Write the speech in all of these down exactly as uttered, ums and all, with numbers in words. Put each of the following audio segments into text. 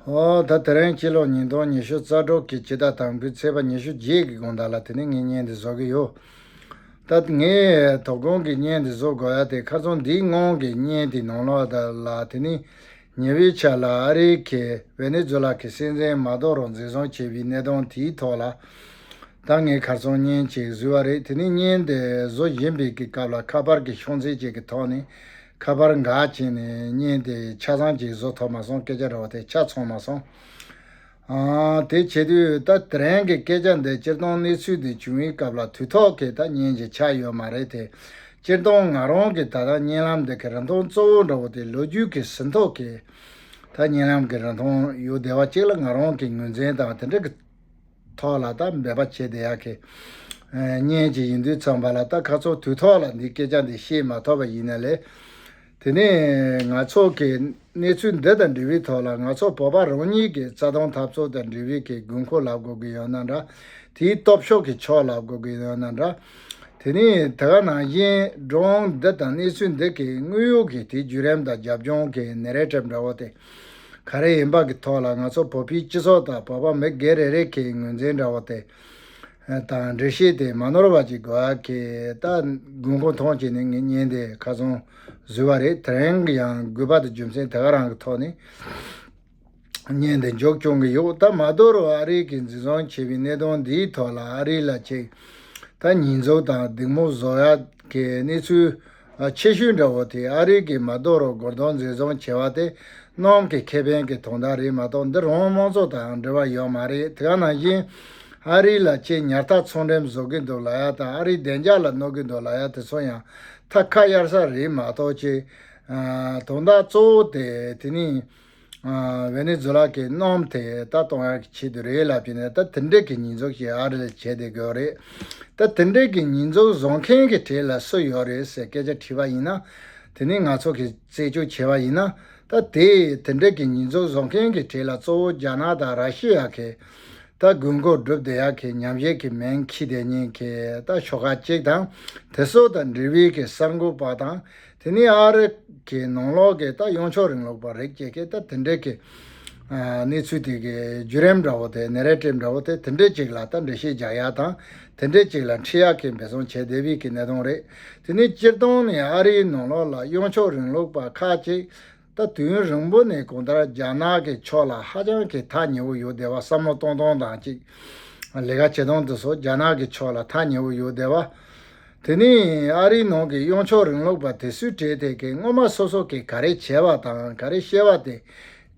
ཨོ་ད་དེ་རིང་སྤྱི་ལོ་ཉིས་སྟོང་ཉི་ཤུ་རྩ་དྲུག་གི་སྤྱི་ཟླ་དང་པོའི་ཚེས་པ་ཉི་ཤུ་བརྒྱད་ཀྱི་དགོང་དག་ལ་དེ་ནས་ངས་བརྙན་འདི་བཟོ་གི་ཡོད། ད་ངས་དོ་དགོང་གི་བརྙན་འདི་བཟོ་དགོས་ཡ་དེ་ཁ་སང་འདིའི་སྔོན་གྱི་བརྙན་དེའི་ནང་ལོགས་ད་ལ་དེ་ནས་ཉེ་བའི་ཆར་ལ་ཨ་རིའི་གི་ཝེ་ནེ་ཛུ་ལ་གི་སྲིད་འཛིན་མ་དོ་རོ་འཛིན་བཟུང་བྱས་པའི་གནད་དོན་དེའི་ཐོག་ལ། ད་ངས་ཁ་སང་བརྙན་ཅིག་བཟོས་པ་རེད། དེ་ནས་བརྙན་དེ་བཟོ་བཞིན་པའི་གི་སྐབས་ལ་ཁ་པར་གྱི་ཤོག་འཛིན་ཅིག་གི་ཐོག་ནས་ཁ་པར་འགག་བྱས་ནས་བརྙན་དེ་ཆ་ཚང་ཅིག་བཟོ་ཐུབ་མ་སོང་། སྐད་ཆ་འདྲ་བོ་དེ་ཆ་ཚང་མ་སོང་། ཨ་དེ་བྱེད་དུས་ད་དེ་རིང་གི་སྐད་ཆ་འདི་སྤྱིར་བཏང་གནས་ཚུལ་འདི་བྱུང་བའི་སྐབས་ལ་དུས་ཐོག་གི་ད་བརྙན་ཅིག་ཆགས་ཡོད་མ་རེད་དེ། སྤྱིར་བཏང་ང་རང་གི་ད་ལྟ་བརྙན་ལམ་འདི་གི་རིན་ཐང་གཙོ་བོ་འདྲ་བོ་དེ་ལོ་རྒྱུས་ཀྱི་ཟིན་ཐོ་གི་ད་བརྙན་ལམ་གྱི་རིན་ཐང་ཡོད་བསྡད་པ་གཅིག་ལ་ང་རང་གི་ངོས་འཛིན་དང་དེ་འདྲ་གི་ཐོག་ལ་ད་འབད་པ་བྱས་བསྡད་ཡག་གི་ཨ་བརྙན་ཅིག་ཡིན་དུས་ཙམ་པ་ལ་ད་ཁ་སང་དུས་ཐོག་ལ་འདི་སྐད་ཆ་འདི་བཤད་མ་ཐུབ་པ་ཡིན་ན་ལས། དེ་ནས་ང་ཚོ་གི་གནས་ཚུལ་འདི་དང་འབྲེལ་བའི་ཐོག་ལ་ང་ཚོ་བོད་པ་རང་ཉིད་ཀྱི་རྩ་དོན་འཐབ་རྩོད་དང་འབྲེལ་བའི་གི་དགོས་མཁོ་ལབ་དགོས་ཀྱི་ཡོད་ན་འདྲ། དེའི་སྟོབས་ཤུགས་ཀྱི་ཕྱོགས་ལབ་དགོས་ཀྱི་ཡོད་ན་འདྲ། དེ་ནས་དེ་ག་ནང་བཞིན་ཌོ་རོན་འདི་དང་གནས་ཚུལ་འདི་གི་དངོས་ཡོད་ཀྱི་དེའི་བརྒྱུད་རིམ་དང་རྒྱབ་ལྗོངས་ཀྱི་ནེ་རེ་ཊིབ་འདྲ་བོ་དེ་ག་རེ་ཡིན་པ་གི་ཐོག་ལ་ང་ཚོ་བོད་པའི་སྤྱི་ཚོགས་དང་བོད་པ་མི་སྒེར་རེ་རེ་གི་ངོས་འཛིན་འདྲ་བོ་དེ་དང་འགྲེལ་བཤད་དེ་མ་ནོར་བ་ཅིག་དགོས་ཡག་གི་ད་དགོས་མཁོ་མཐོང་བྱས་ནས་ངས་བརྙན་དེ་ཁ་སང་བཟོས་པ་རེད། དེ་རིང་གི་ཡང་དགོས་པ་དང་རྒྱུ་མཚན་དེ་ག་རང་གི་ཐོག་ནས། བརྙན་དེ་མཇུག་སྐྱོང་གི་ཡོད། ད་མ་དོ་རུ་ཨ་རི་གིས་འཛིན་བཟུང་བྱས་པའི་གནད་དོན་འདིའི་ཐོག་ལ་ཨ་རི་ལ་ཅིག་ད་ཉེས་འཛུགས་དང་སྡིགས་དམོད་བཟོ་ཡག་གི་གནས་ཚུལ་ཆེ་ཤོས་འདྲ་བོ་དེ་ཨ་རི་གིས་མ་དོ་རུ་མགོ་རྡོག་འཛིན་བཟུང་བྱས་པ་དེ་གནམ་གྱི་ཁེ་ཕན་གྱི་དོན་དག་རེད་མ་གཏོགས་འདི་རང་དམངས་གཙོ་དང་འབྲེལ་བ་ཡོད་མ་རེད། དེ་ག་ནང་བཞིན་ཨ་རི་ལ་ཅིག་ཉར་ཐག་ཚང་འགྲེམས་བཟོ་གི་འདུག་ལབ་ཡག་དང་ཨ་རིའི་བདེ་འཇགས་ལ་གནོད་གི་འདུག་ལབ་ཡག་དེ་ཚོ་ཡང་ཐབས་ཁ་གཡར་ས་རེད་མ་གཏོགས་ཅིག་དོན་དག་གཙོ་བོ་དེ་དེ་ནི། ཝེ་ནེ་ཛུ་ལ་གི་གནམ་དེ་ད་གཏོང་ཡག་གི་ཆེད་དུ་རེད་ལབ་ཀྱི་ནས། ད་དེ་འདྲས་ཀྱི་ཉེས་འཛུགས་ཤིག་ཨ་རི་ལ་བྱས་བསྡད་ཡོད་རེད། ད་དེ་འདྲས་ཀྱི་ཉེས་འཛུགས་བཟོ་མཁན་གྱི་གྲས་ལ་སུ་ཡོད་རེད་ཟེར་སྐད་ཆ་དྲིས་པ་ཡིན་ན། དེ་ནི་ང་ཚོ་གི་རྩད་གཅོད་བྱས་པ་ཡིན་ན། ད་དེ་དེ་འདྲས་ཀྱི་ཉེས་འཛུགས་བཟོ་མཁན་གྱི་གྲས་ལ་གཙོ་བོ་རྒྱ་ནག་དང་ར་ཤི་ཡ་གི་ད་དགོས་མཁོ་སྒྲུབ་བསྡད་ཡག་གི་ཉམས་ཞིབ་ཀྱི་མིང་འཁྱེར་བསྡད་མཁན་གྱི་ད་ཤོག་ཁག་ཅིག་དང་། དེ་ཚོ་དང་འབྲེལ་བའི་གི་གསར་འགོད་པ་དང་། དེ་ནས་ཨ་རི་གི་ནང་ལོགས་ཀྱི་ད་གཡོན་ཕྱོགས་རིང་ལུགས་པ་རིགས་བཅས་ཀྱི་ད་དེ་འདྲས་ཀྱི་ཨ་གནས་ཚུལ་དེ་གི་བརྒྱུད་རིམ་འདྲ་བོ་དེ་ནེ་རེ་ཊིབ་འདྲ་བོ་དེ་དེ་འདྲས་ཅིག་ལ་ད་འགྲེལ་བཤད་རྒྱག་ཡག་དང་། དེ་འདྲས་ཅིག་ལ་འཁྲིད་ཡག་གི་འབད་བརྩོན་བྱས་བསྡད་པའི་གི་གནད་དོན་རེད། དེ་ནས་སྤྱིར་བཏང་ནས་ཨ་རིའི་ནང་ལོགས་ལ་གཡོན་ཕྱོགས་རིང་ལུགས་པ་ཁག་ཅིག་ད་དུས་ཡུན་རིང་པོ་ནས་གང་ལྟར་རྒྱ་ནག་གི་ཕྱོགས་ལ་ཧ་ཅང་གི་ཐག་ཉེ་བོ་ཡོད་བསྡད་པ། བསམ་བློ་གཏོང་སྟངས་དང་ཅིག་ལས་ཀ་བྱེད་སྟངས་དེ་ཚོ་རྒྱ་ནག་གི་ཕྱོགས་ལ་ཐག་ཉེ་བོ་ཡོད་བསྡད་པ། དེ་ནས་ཨ་རིའི་ནང་གི་གཡོན་ཕྱོགས་རིང་ལུགས་པ་དེ་ཚོའི་གྲས་དེ་གི་སྔོན་མ་སོ་སོ་གིས་ག་རེ་བྱས་པ་དང་ག་རེ་བཤད་པ་དེ་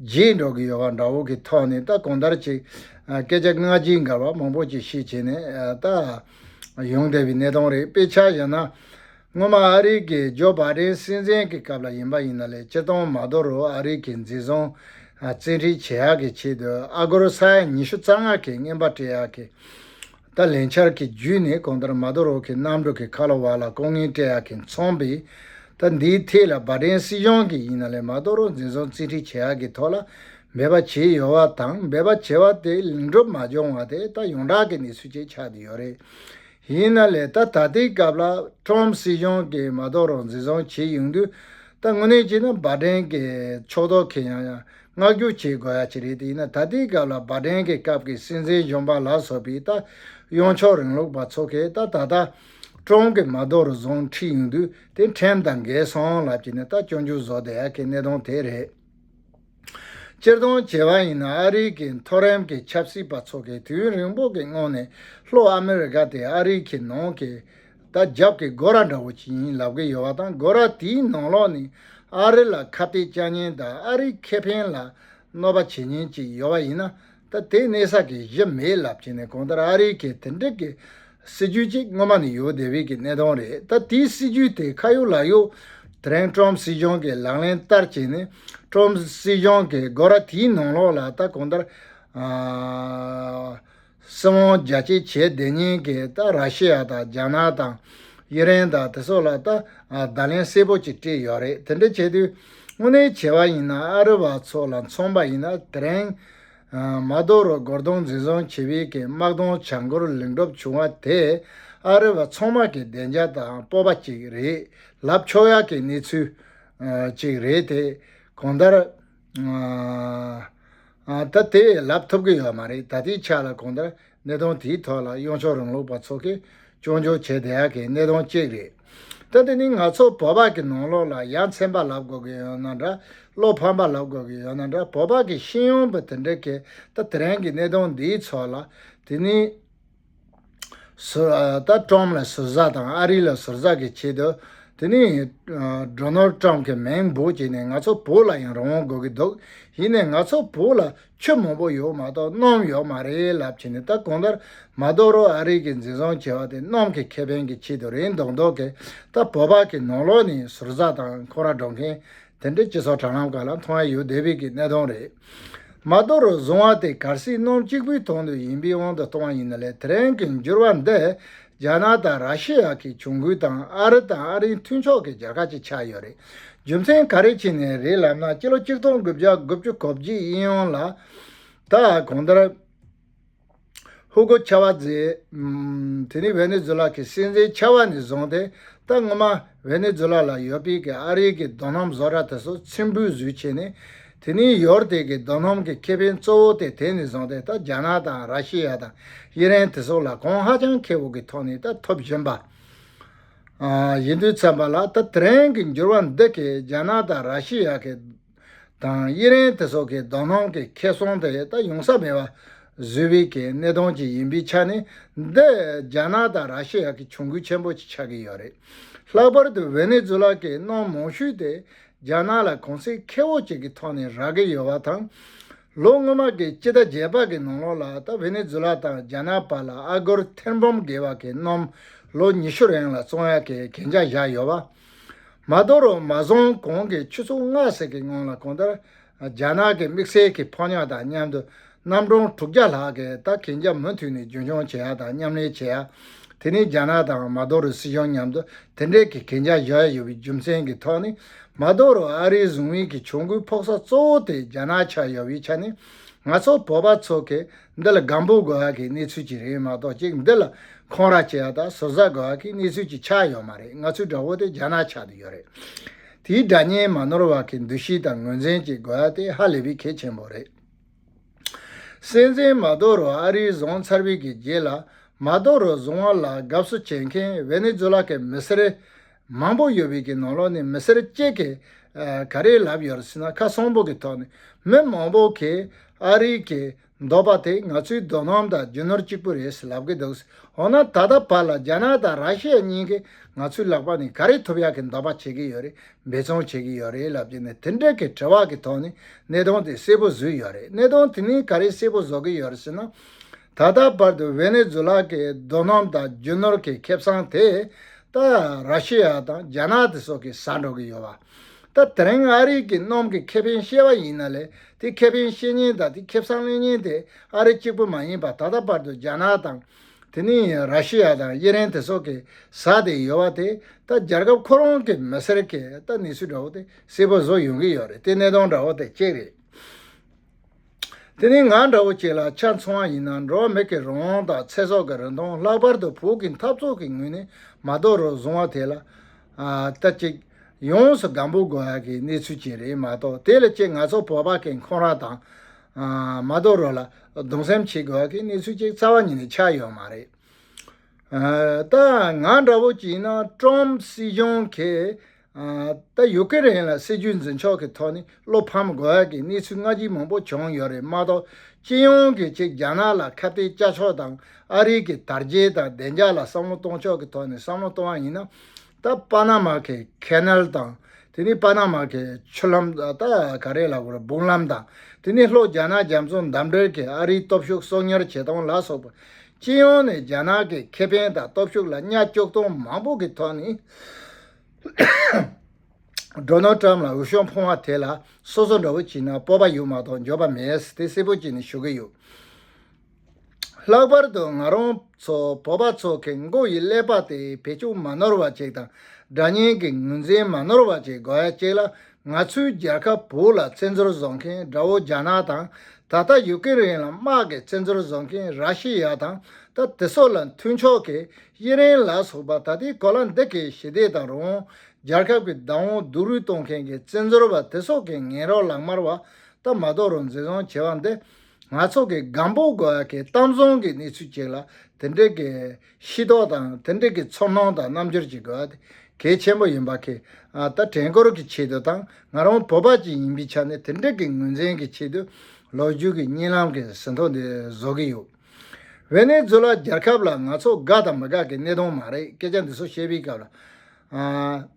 བརྗེད་འགྲོ་གི་ཡོད་པ་འདྲ་བོ་གི་ཐོག་ནས། ད་གང་ལྟར་ཅིག་ཨ་སྐད་ཆ་སྔ་རྗེས་འགལ་བ་མང་པོ་ཅིག་བཤད་བྱས་ནས་ཨ་ད་ཡོང་བསྡད་པའི་གནད་དོན་རེད། དཔེ་ཆ་བཞག་ན། སྔོན་མ་ཨ་རི་གི་ཇོ་བྷ་ཌེན་སྲིད་འཛིན་གྱི་སྐབས་ལ་ཡིན་པ་ཡིན་ན་ལས། སྤྱིར་བཏང་མ་དོ་རུ་ཨ་རི་གི་འཛིན་བཟུང་ཨ་བཙན་ཁྲིད་བྱེད་ཡག་གི་ཆེད་དུ་ཨ་སྒོར་ས་ཡ་ཉི་ཤུ་རྩ་ལྔ་གི་རྔན་པ་སྤྲད་ཡག་གི་ད་ལས་འཆར་གྱི་བརྒྱུད་ནས་གང་ལྟར་མ་དོ་རུ་གི་གནམ་གྲུ་གི་ཁ་ལོ་བ་ལ་ལྐོག་རྔན་སྤྲད་ཡག་གི་མཚོན་པའི་ད་འདིའི་ཐད་ལ་བྷ་ཌེན་སྲིད་གཞུང་གིས་ཡིན་ན་ལས་མ་དོ་རུ་འཛིན་བཟུང་བཙན་ཁྲིད་བྱེད་ཡག་གི་ཐོག་ལ་འབད་པ་བྱས་ཡོད་པ་དང་། འབད་པ་བྱས་པ་དེ་ལེགས་འགྲུབ་མ་བྱུང་བ་དེ་ད་ཡོངས་གྲགས་ཀྱི་གནས་ཚུལ་ཅིག་ཆགས་བསྡད་ཡོད་རེད། ཡིན་ན་ལས་ད་ད་ལྟའི་སྐབས་ལ་ཀྲོམ་སྲིད་གཞུང་གིས་མ་དོ་རུ་འཛིན་བཟུང་བྱས་ཡོང་དུས། ད་དངོས་གནས་བྱས་ན་བྷ་ཌེན་གྱི་ཕྱོགས་གཏོགས་ཀྱིས་ཡང་ཡང་བསྔགས་བརྗོད་བྱེད་དགོས་ཡ་ཅིག་རེད། དེ་ཡིན་ན་ད་ལྟའི་སྐབས་ལ་བྷ་ཌེན་གྱི་སྐབས་ཀྱི་སྲིད་འཛིན་གཞོན་པ་ལ་སོགས་པའི་ད་གཡོན་ཕྱོགས་རིང་ལུགས་པ་ཚོ་གིས་ད་ད་ལྟ་ཀྲོམ་གྱིས་མ་དོ་རུ་བཟུང་ཁྲིད་ཡོང་དུས་དེ་ཁྲིམས་དང་འགལ་སོང་ལབ་ཀྱི་ནས་ད་སྐྱོན་བརྗོད་བཟོ་བསྡད་ཡ་གི་གནད་དོན་དེ་རེད། སྤྱིར་བཏང་བྱས་པ་ཡིན་ན་ཨ་རི་གི་མཐོ་རིམ་གྱི་ཆབ་སྲིད་པ་ཚོ་གིས་དུས་ཡུན་རིང་པོ་གི་སྔོན་ནས་ལྷོ་ཨ་མེ་རི་ཀ་དེ་ཨ་རི་གི་ནང་གི་ད་རྒྱབ་ཀྱི་སྒོ་ར་འདྲ་བོ་ཅིག་ཡིན་ལབ་ཀྱི་ཡོད་པ་དང་། སྒོ་ར་དེའི་ནང་ལོགས་ནས་ཨ་རི་ལ་ཁ་གཏད་བཅག་མཁན་དང་ཨ་རིའི་ཁེ་ཕན་ལ་གནོད་པ་བྱེད་མཁན་ཅིག་ཡོད་པ་ཡིན་ན། ད་དེ་གནས་ས་གི་གཞི་མེད་ལབ་བྱས་ནས་གང་ལྟར་ཨ་རི་གི་དེ་འདྲ་གི་སྲིད་ཇུས་གཅིག་སྔོན་མ་ནས་ཡོད་བསྡད་པའི་གི་གནད་དོན་རེད། ད་དེའི་སྲིད་ཇུས་དེ་ཁ་ཡོད་ལག་ཡོད་དེ་རིང་ཀྲོམ་སྲིད་གཞུང་གིས་ལག་ལེན་བསྟར་བྱས་ནས། ཀྲོམ་སྲིད་གཞུང་གིས་སྒོ་ར་དེའི་ནང་ལོགས་ལ་ད་གང་ལྟར་ཨ་སྲིད་དབང་རྒྱ་སྐྱེད་བྱས་བསྡད་མཁན་གྱི་ད་ར་ཤི་ཡ་དང་རྒྱ་ནག་དང་ཨི་རན་དང་དེ་ཚོ་ལ་ད་ཨ་བརྡ་ལན་གསལ་པོ་ཅིག་སྤྲད་ཡོད་རེད། དེ་འདྲ་བྱས་དུས་དངོས་གནས་བྱས་པ་ཡིན་ན་ཨ་རི་བ་ཚོ་ལ་མཚོན་པ་ཡིན་ན་དེ་རིང་མ་དོ་རུ་མགོ་རྡུང་འཛིན་བཟུང་བྱས་པའི་གི་དམག་དོན་བྱ་འགུལ་ལེགས་འགྲུབ་བྱུང་བ་དེ་ཨ་རི་བ་ཚང་མ་གི་བདེ་འཇགས་དང་སྤོབས་པ་ཅིག་རེད་ལབ་ཆོག་ཡག་གི་གནས་ཚུལ་ཅིག་རེད་དེ། གང་ལྟར་ ཨ། ད་དེ་ལབ་ཐུབ་ཀྱི་ཡོད་མ་རེད། ད་ལྟའི་ཆ་ལ་གང་ལྟར་གནད་དོན་དེའི་ཐོག་ལ་གཡོན་ཕྱོགས་རིང་ལུགས་པ་ཚོ་གིས་སྐྱོན་བརྗོད་བྱས་བསྡད་ཡག་གི་གནད་དོན་གཅིག་རེད། ད་དེ་ནི་ང་ཚོ་བོད་པ་གི་ནང་ལོགས་ལ་ཡ་མཚན་པ་ལབ་དགོས་ཀྱི་ཡོད་ན་འདྲ། བློ་ཕམ་པ་ལབ་དགོས་ཀྱི་ཡོད་ན་འདྲ། བོད་པ་གི་ཤེས་ཡོན་པ་དེ་འདྲ་གིས་ད་དེ་རིང་གི་གནད་དོན་འདིའི་ཐོག་ལ་དེ་ནི། སུ། ཨ། ད་ཀྲམ་ལ་ཟུར་ཟ་དང་ཨ་རི་ལ་ཟུར་ཟ་གི་ཆེད་དུ། དེ་ནི། ཨ། ཌོ་ནལ་ཀྲམ་གི་མིང་འབོད་བྱས་ནས་ང་ཚོ་བོད་ལ་ཡང་རང་དབང་དགོས་ཀྱི་འདུག། ཡིན་ནའི་ང་ཚོ་བོད་ལ་ཆུ་མང་པོ་ཡོད་མ་གཏོགས་གནམ་ཡོད་མ་རེད་ལབ་བྱས་ནས། ད་གང་ལྟར་མ་དུ་རོ་ཨ་རི་གི་འཛིན་བཟུང་བྱས་པ་དེ་གནམ་གྱི་ཁེ་ཕན་གྱི་ཆེད་དུ་རེད་མདོག་མདོག་གི། ད་བོད་པ་གི་ནང་ལོགས་ནས་ཟུར་ཟ་དང་ཁོང་ར་འགྲོ་མཁན། དེ་འདྲའི་སྤྱི་ཚོགས་དྲ་ལམ་ཁག་ལ་མཐོང་ཡ་ཡོད་བསྡད་པའི་གི་གནད་དོན་རེད། མ་དུ་རོ་བཟུང་བ་དེ་གལ་སྲིད་གནམ་གཅིག་པུའི་དོན་དུ་ཡིན་པའི་དབང་དུ་གཏོང་བ་ཡིན་ན་ལས། དེ་རིང་གི་འགྱུར་བ་འདི་རྒྱ་ནག་དང་ར་ཤི་ཡ་གི་གྱོང་གུད་དང་། ཨ་རི་དང་ཨ་རིའི་མཐུན་ཕྱོགས་ཀྱི་རྒྱལ་ཁབ་ཅིག་ཆགས་ཡོད་རེད། རྒྱུ་མཚན་ག་རེ་བྱས་ནས་རེད་ལབ་ན། སྤྱི་ལོ་གཅིག་སྟོང་དགུ་བརྒྱ་དགུ་བཅུ་གོ་གཅིག་ཨིན་ཡོང་ལ། ད་གང་ལྟར། ཧུ་གོ་ཆ་བ་ཛེ། ཨམ། དེ་ནི་ཝེ་ནེ་ཛུ་ལ་གི་སྲིད་འཛིན་ཆ་བ་ནས་བཟུང་སྟེ། ད་སྔོན་མ་ཝེ་ནེ་ཛུ་ལ་ལ་ཡོད་པའི་གི་ཨ་རིའི་གི་རྡོ་སྣུམ་བཟོ་གྲྭ་དེ་ཚོ་ཚུར་འབུད་བཟོས་བྱས་ནས། དེ་ནི་ཡོད་དེ་གི་རྡོ་སྣུམ་གི་ཁེ་ཕན་གཙོ་བོ་དེ་དེ་ནས་བཟུང་སྟེ། ད་རྒྱ་ནག་དང་ར་ཤི་ཡ་དང་ཨི་རན་དེ་ཚོ་ལ་གོང་ཧ་ཅང་ཁེ་པོ་གི་ཐོག་ནས་ད་ཐོབ་བཞིན་པ། ཨ། ཡིན་དུས་ཙམ་པ་ལ། ད་དེ་རིང་གི་འགྱུར་བ་འདི་གིས་རྒྱ་ནག་དང་ར་ཤི་ཡ་གི་དང་ཨི་རན་དེ་ཚོ་གི་རྡོ་སྣུམ་གི་ཁེ་བཟང་དེ་ད་ཡོང་ས་མེད་པ་བཟོས་པའི་གི་གནད་དོན་ཅིག་ཡིན་པའི་ཆ་ནས། འདི་རྒྱ་ནག་དང་ར་ཤི་ཡ་གི་གྱོང་གུད་ཆེན་པོ་ཅིག་ཆགས་ཀྱི་ཡོད་རེད། ལྷག་པར་དུ་ཝེ་ནེ་ཛུ་ལ་གི་གནམ་མང་ཤོས་དེ་རྒྱ་ནག་ལ་གུང་ཚིགས་ཁེ་པོ་ཅིག་གི་ཐོག་ནས་རག་གི་ཡོད་པ་དང་། ལོ་སྔོན་མ་གི་སྤྱི་ཟླ་བརྒྱད་པ་གི་ནང་ལོགས་ལ། ད་ཝེ་ནེ་ཛུ་ལ་དང་རྒྱ་ནག་བར་ལ་ཨ་སྒོར་ཐེར་འབུམ་བརྒལ་བ་གི་གནམ་ལོ་ཉི་ཤུ་རིང་ལ་བཙོང་ཡག་གི་གན་རྒྱ་བཞག་ཡོད་པ། མ་དུ་རོ་མ་བཟུང་གོང་གི་ཆུ་ཚོད་ལྔ་ཙམ་གྱི་སྔོན་ལ་གང་ལྟར་རྒྱ་ནག་གི་དམིགས་བསལ་གྱི་ཕོ་ཉ་དང་མཉམ་དུ་གནམ་གྲངས་དྲུག་བརྒྱ་ལྷག་གིས་ད་གན་རྒྱ་མུ་མཐུད་ནས་རྒྱུན་འཁྱོངས་བྱེད་ཡག་དང་མཉམ་ལས་བྱེད་ཡག། དེ་ནི་རྒྱ་ནག་དང་མ་དུ་རོ་སྲིད་གཞུང་མཉམ་དུ་དེ་འདྲའི་གི་གན་རྒྱ་བཞག་ཡོད་པའི་རྒྱུ་མཚན་གྱི་ཐོག་ནས། མ་དུ་རོ་ཨ་རིས་བཟུང་བའི་གི་གྱོང་གུད་ཕོག་ས་གཙོ་བོ་དེ་རྒྱ་ནག་ཆགས་ཡོད་པའི་ཆ་ནས། ང་ཚོ་བོད་པ་ཚོ་གིས་འདི་ལ་སྒམ་པོ་དགོས་ཡག་གི་གནས་ཚུལ་ཅིག་རེད་མ་གཏོགས། གཅིག་འདི་ལ་འཁོན་ར་བྱེད་ཡག་དང་ཟུར་ཟ་དགོས་ཡག་གི་གནས་ཚུལ་ཅིག་ཆགས་ཡོད་མ་རེད། ང་ཚོའི་དགྲ་བོ་དེ་རྒྱ་ནག་ཆགས་བསྡད་ཡོད་རེད། དེའི་དགྲ་གཉེན་མ་ནོར་བ་གི་འདུ་ཤེས་དང་ངོས་འཛིན་ཅིག་དགོས་ཡག་དེ་ཧ་ལས་པའི་གལ་ཆེན་པོ་རེད། སྲིད་འཛིན་མ་དུ་རོ་ཨ་རིས་བཟུང་ཚར་བའི་གི་རྗེས་ལ། མ་དུ་རོ་བཟུང་བ་ལ་དགའ་བསུ་བྱེད་མཁན་ཝེ་ནེ་ཛུ་ལ་གི་མི་སེར་མང་པོ་ཡོད་པའི་གི་ནང་ལོགས་ནས་མི་སེར་གཅིག་གིས། ཨ། ག་རེ་ལབ་ཡོད་རེད་ཟེར་ན། ཁ་གསོང་པོ་གི་ཐོག་ནས་མི་མང་པོ་གིས་ཨ་རི་གི་འདོད་པ་དེ་ང་ཚོའི་རྡོ་སྣུམ་དང་རྒྱུ་ནོར་གཅིག་པུ་རེད་ཟེར་ལབ་གི་འདུག། འོ་ན་ད་ལྟ་བར་ལ་རྒྱ་ནག་དང་ར་ཤི་ཡ་གཉིས་ཀས་ང་ཚོའི་ལག་པ་ནས་ག་རེ་ཐོབ་ཡག་གི་འདོད་པ་བྱེད་ཀྱི་ཡོད་རེད། འབད་བརྩོན་བྱེད་ཀྱི་ཡོད་རེད་ལབ་ཀྱི་ནས། དེ་འདྲ་གི་དྲི་བ་གི་ཐོག་ནས་གནད་དོན་དེ་གསལ་པོ་བཟོས་ཡོད་རེད། གནད་དོན་དེ་ནི་ག་རེ་གསལ་པོ་བཟོ་གི་ཡོད་རེད་ཟེར་ན། ད་ལྟ་བར་དུ་ཝེ་ནེ་ཛུ་ལ་གི་རྡོ་སྣུམ་དང་རྒྱུ་ནོར་གྱི་ཁེ་བཟང་དེ་ད་ར་ཤི་ཡ་དང་རྒྱ་ནག་དེ་ཚོ་གིས་ཟ་འགྲོ་གི་ཡོད་པ། ད་དེ་རིང་ཨ་རི་གི་གནམ་གྱི་ཁེ་ཕན་བཤད་པ་ཡིན་ན་ལས། དེ་ཁེ་ཕན་བཤད་མཁན་དང་དེ་ཁེ་བཟང་ལེན་མཁན་དེ་ཨ་རི་གཅིག་པུ་མ་ཡིན་པ། ད་ལྟ་བར་དུ་རྒྱ་ནག་དང་། དེ་ནི་ར་ཤི་ཡ་དང་ཨི་རན་དེ་ཚོ་གིས་ཟ་བསྡད་ཡོད་པ་དེ། ད་རྒྱལ་ཁབ་ཁོ་རང་གི་མི་སེར་གྱིས་ད་གནས་ཚུལ་འདྲ་བོ་དེ་གསལ་པོ་བཟོ་ཡོང་གི་ཡོད་རེད། དེ་གནད་དོན་འདྲ་བོ་དེ་གཅིག་རེད། དེ་ནི་ང་འདྲ་བོ་ཅིག་ལ་ཆ་མཚོན་པ་ཡིན་ན། འགྲོ་བ་མི་གི་རང་དབང་དང་ཚེ་སྲོག་གི་རིན་ཐང་། ལྷག་པར་དུ་བོད་ཀྱི་འཐབ་རྩོད་ཀྱི་ངོས་ནས་མ་དོ་རུ་བཟུང་བ་དེ་ལ། ཨ། ད་ཅིག་ཡོངས་སུ་སྒམ་པོ་དགོས་ཡག་གི་གནས་ཚུལ་ཅིག་རེད་མ་གཏོགས། དེ་ལ་ཅིག་ང་ཚོ་བོད་པ་གི་འཁོན་ར་དང་། ཨ། མ་དོ་རུ་ལ་གདུང་སེམས་བྱེད་དགོས་ཡག་གི་གནས་ཚུལ་ཅིག་རྩ་བ་ཉིད་ནས་ཆགས་ཡོད་མ་རེད། ཨ། ད་ང་འདྲ་བོ་ཅིག་ཡིན་ན། ཀྲམ་སྲིད་གཞུང་གིས། ཨ། ད་ཡུ་ཀེ་རེན་ལ་སྲིད་ཇུས་འཛིན་ཕྱོགས་ཀྱི་ཐོག་ནས་བློ་ཕམ་དགོས་ཡག་གི་གནས་ཚུལ་སྔ་རྗེས་མང་པོ་བྱུང་ཡོད་རེད་མ་གཏོགས། སྤྱི་ཡོངས་ཀྱི་ཅིག་རྒྱ་ནག་ལ་ཁ་གཏད་བཅག་ཕྱོགས་དང་། ཨ་རི་གི་དར་རྒྱས་དང་བདེ་འཇགས་ལ་བསམ་བློ་གཏོང་ཕྱོགས་ཀྱི་ཐོག་ནས་བསམ་བློ་གཏོང་བ་ཡིན་ན། ད་པ་ན་མ་གི་ཁེ་ནལ་དང་། དེ་ནི་པ་ན་མ་གི་ཆུ་ལམ། ད་ག་རེ་ལབ་དགོས་རེད། སྦུག་ལམ་དང་། དེ་ནི་ལྷོ་རྒྱ་ནག་རྒྱ་མཚོ་འདབས་འབྲེལ་གྱི་ཨ་རིའི་སྟོབས་ཤུགས་གསོག་ཉར་བྱེད་སྟངས་ལ་སོགས་པ། སྤྱི་ཡོངས་ནས་རྒྱ་ནག་གི་ཁེ་ཕན་དང་སྟོབས་ཤུགས་ལ་གཉའ་གཅོག་སྟངས་མང་པོ་གི་ཐོག་ནས། ཌོ་ནལ་ཊམ་ལ་འོས་ཤོག་འཕངས་པ་དེ་ལ་སོ་སོ་འདྲ་བོ་བྱས་ན་སྤོབས་པ་ཡོད་མ་གཏོགས་འགྱོད་པ་མེད། དེ་གསལ་པོ་བྱས་ནས་ཞུ་གི་ཡོད། ལྷག་པར་དུ་ང་རང་ཚོ་བོད་པ་ཚོ་གི་མགོ་ཡི་ཀླད་པ་དེ་བེད་སྤྱོད་མ་ནོར་བ་ཅིག་དང་། དགྲ་གཉེན་གྱི་ངོས་འཛིན་མ་ནོར་བ་ཅིག་དགོས་ཡ་ཅིག་ལ། ང་ཚོའི་རྒྱལ་ཁབ་བོད་ལ་བཙན་འཛུལ་བཟོ་མཁན་དགྲ་བོ་རྒྱ་ནག་དང་། ད་ལྟ་ཡུ་ཀེ་རེན་ལ་དམག་གིས་བཙན་འཛུལ་བཟོ་མཁན་ར་ཤི་ཡ་དང་། ད་དེ་ཚོ་ལ་མཐུན་ཕྱོགས་ཀྱི་ཨི་རན་ལ་སོགས་པ། ད་ལྟའི་གོ་ལ་འདི་གའི་ཞི་བདེ་དང་རང་དབང་། རྒྱལ་ཁབ་ཀྱི་བདག་དབང་སྡུག་རུས་གཏོང་མཁན་གྱི་བཙན་འཛུལ་བ་དེ་ཚོ་གི་ངན་རོགས་ལག་དམར་བ་ ད་མ་དོ་རུ་འཛིན་བཟུང་བྱས་པ་འདི་ང་ཚོ་གི་སྒམ་པོ་དགོས་ཡ་གི་གཏམ་བཟང་གི་གནས་ཚུལ་ཅིག་ལ་དེ་འདྲའི་གི་ཤེས་རྟོགས་དང་དེ་འདྲའི་གི་ཚོར་སྣང་དང་རྣམ་འགྱུར་ཅིག་དགོས་ཡ་དེ་གལ་ཆེན་པོ་ཡིན་པ་གི། ཨ་ད་དྲན་སྐུལ་གྱི་ཆེད་དུ་དང་ང་རང་བོད་པ་ཅིག་ཡིན་པའི་ཆ་ནས་དེ་འདྲའི་གི་ངོས་འཛིན་གྱི་ཆེད་དུ་ལོ་རྒྱུས་ཀྱི་བརྙན་ལམ་གྱི་ཟིན་ཐོ་འདི་བཟོ་གི་ཡོད། ཝེ་ནེ་ཛུ་ལ་རྒྱལ་ཁབ་ལ་ང་ཚོ་དགའ་དང་མི་དགའ་གི་གནད་དོན་མ་རེད། སྐད་ཆ་འདི་ཚོ་བཤད་པའི་སྐབས་ལ། ཨ།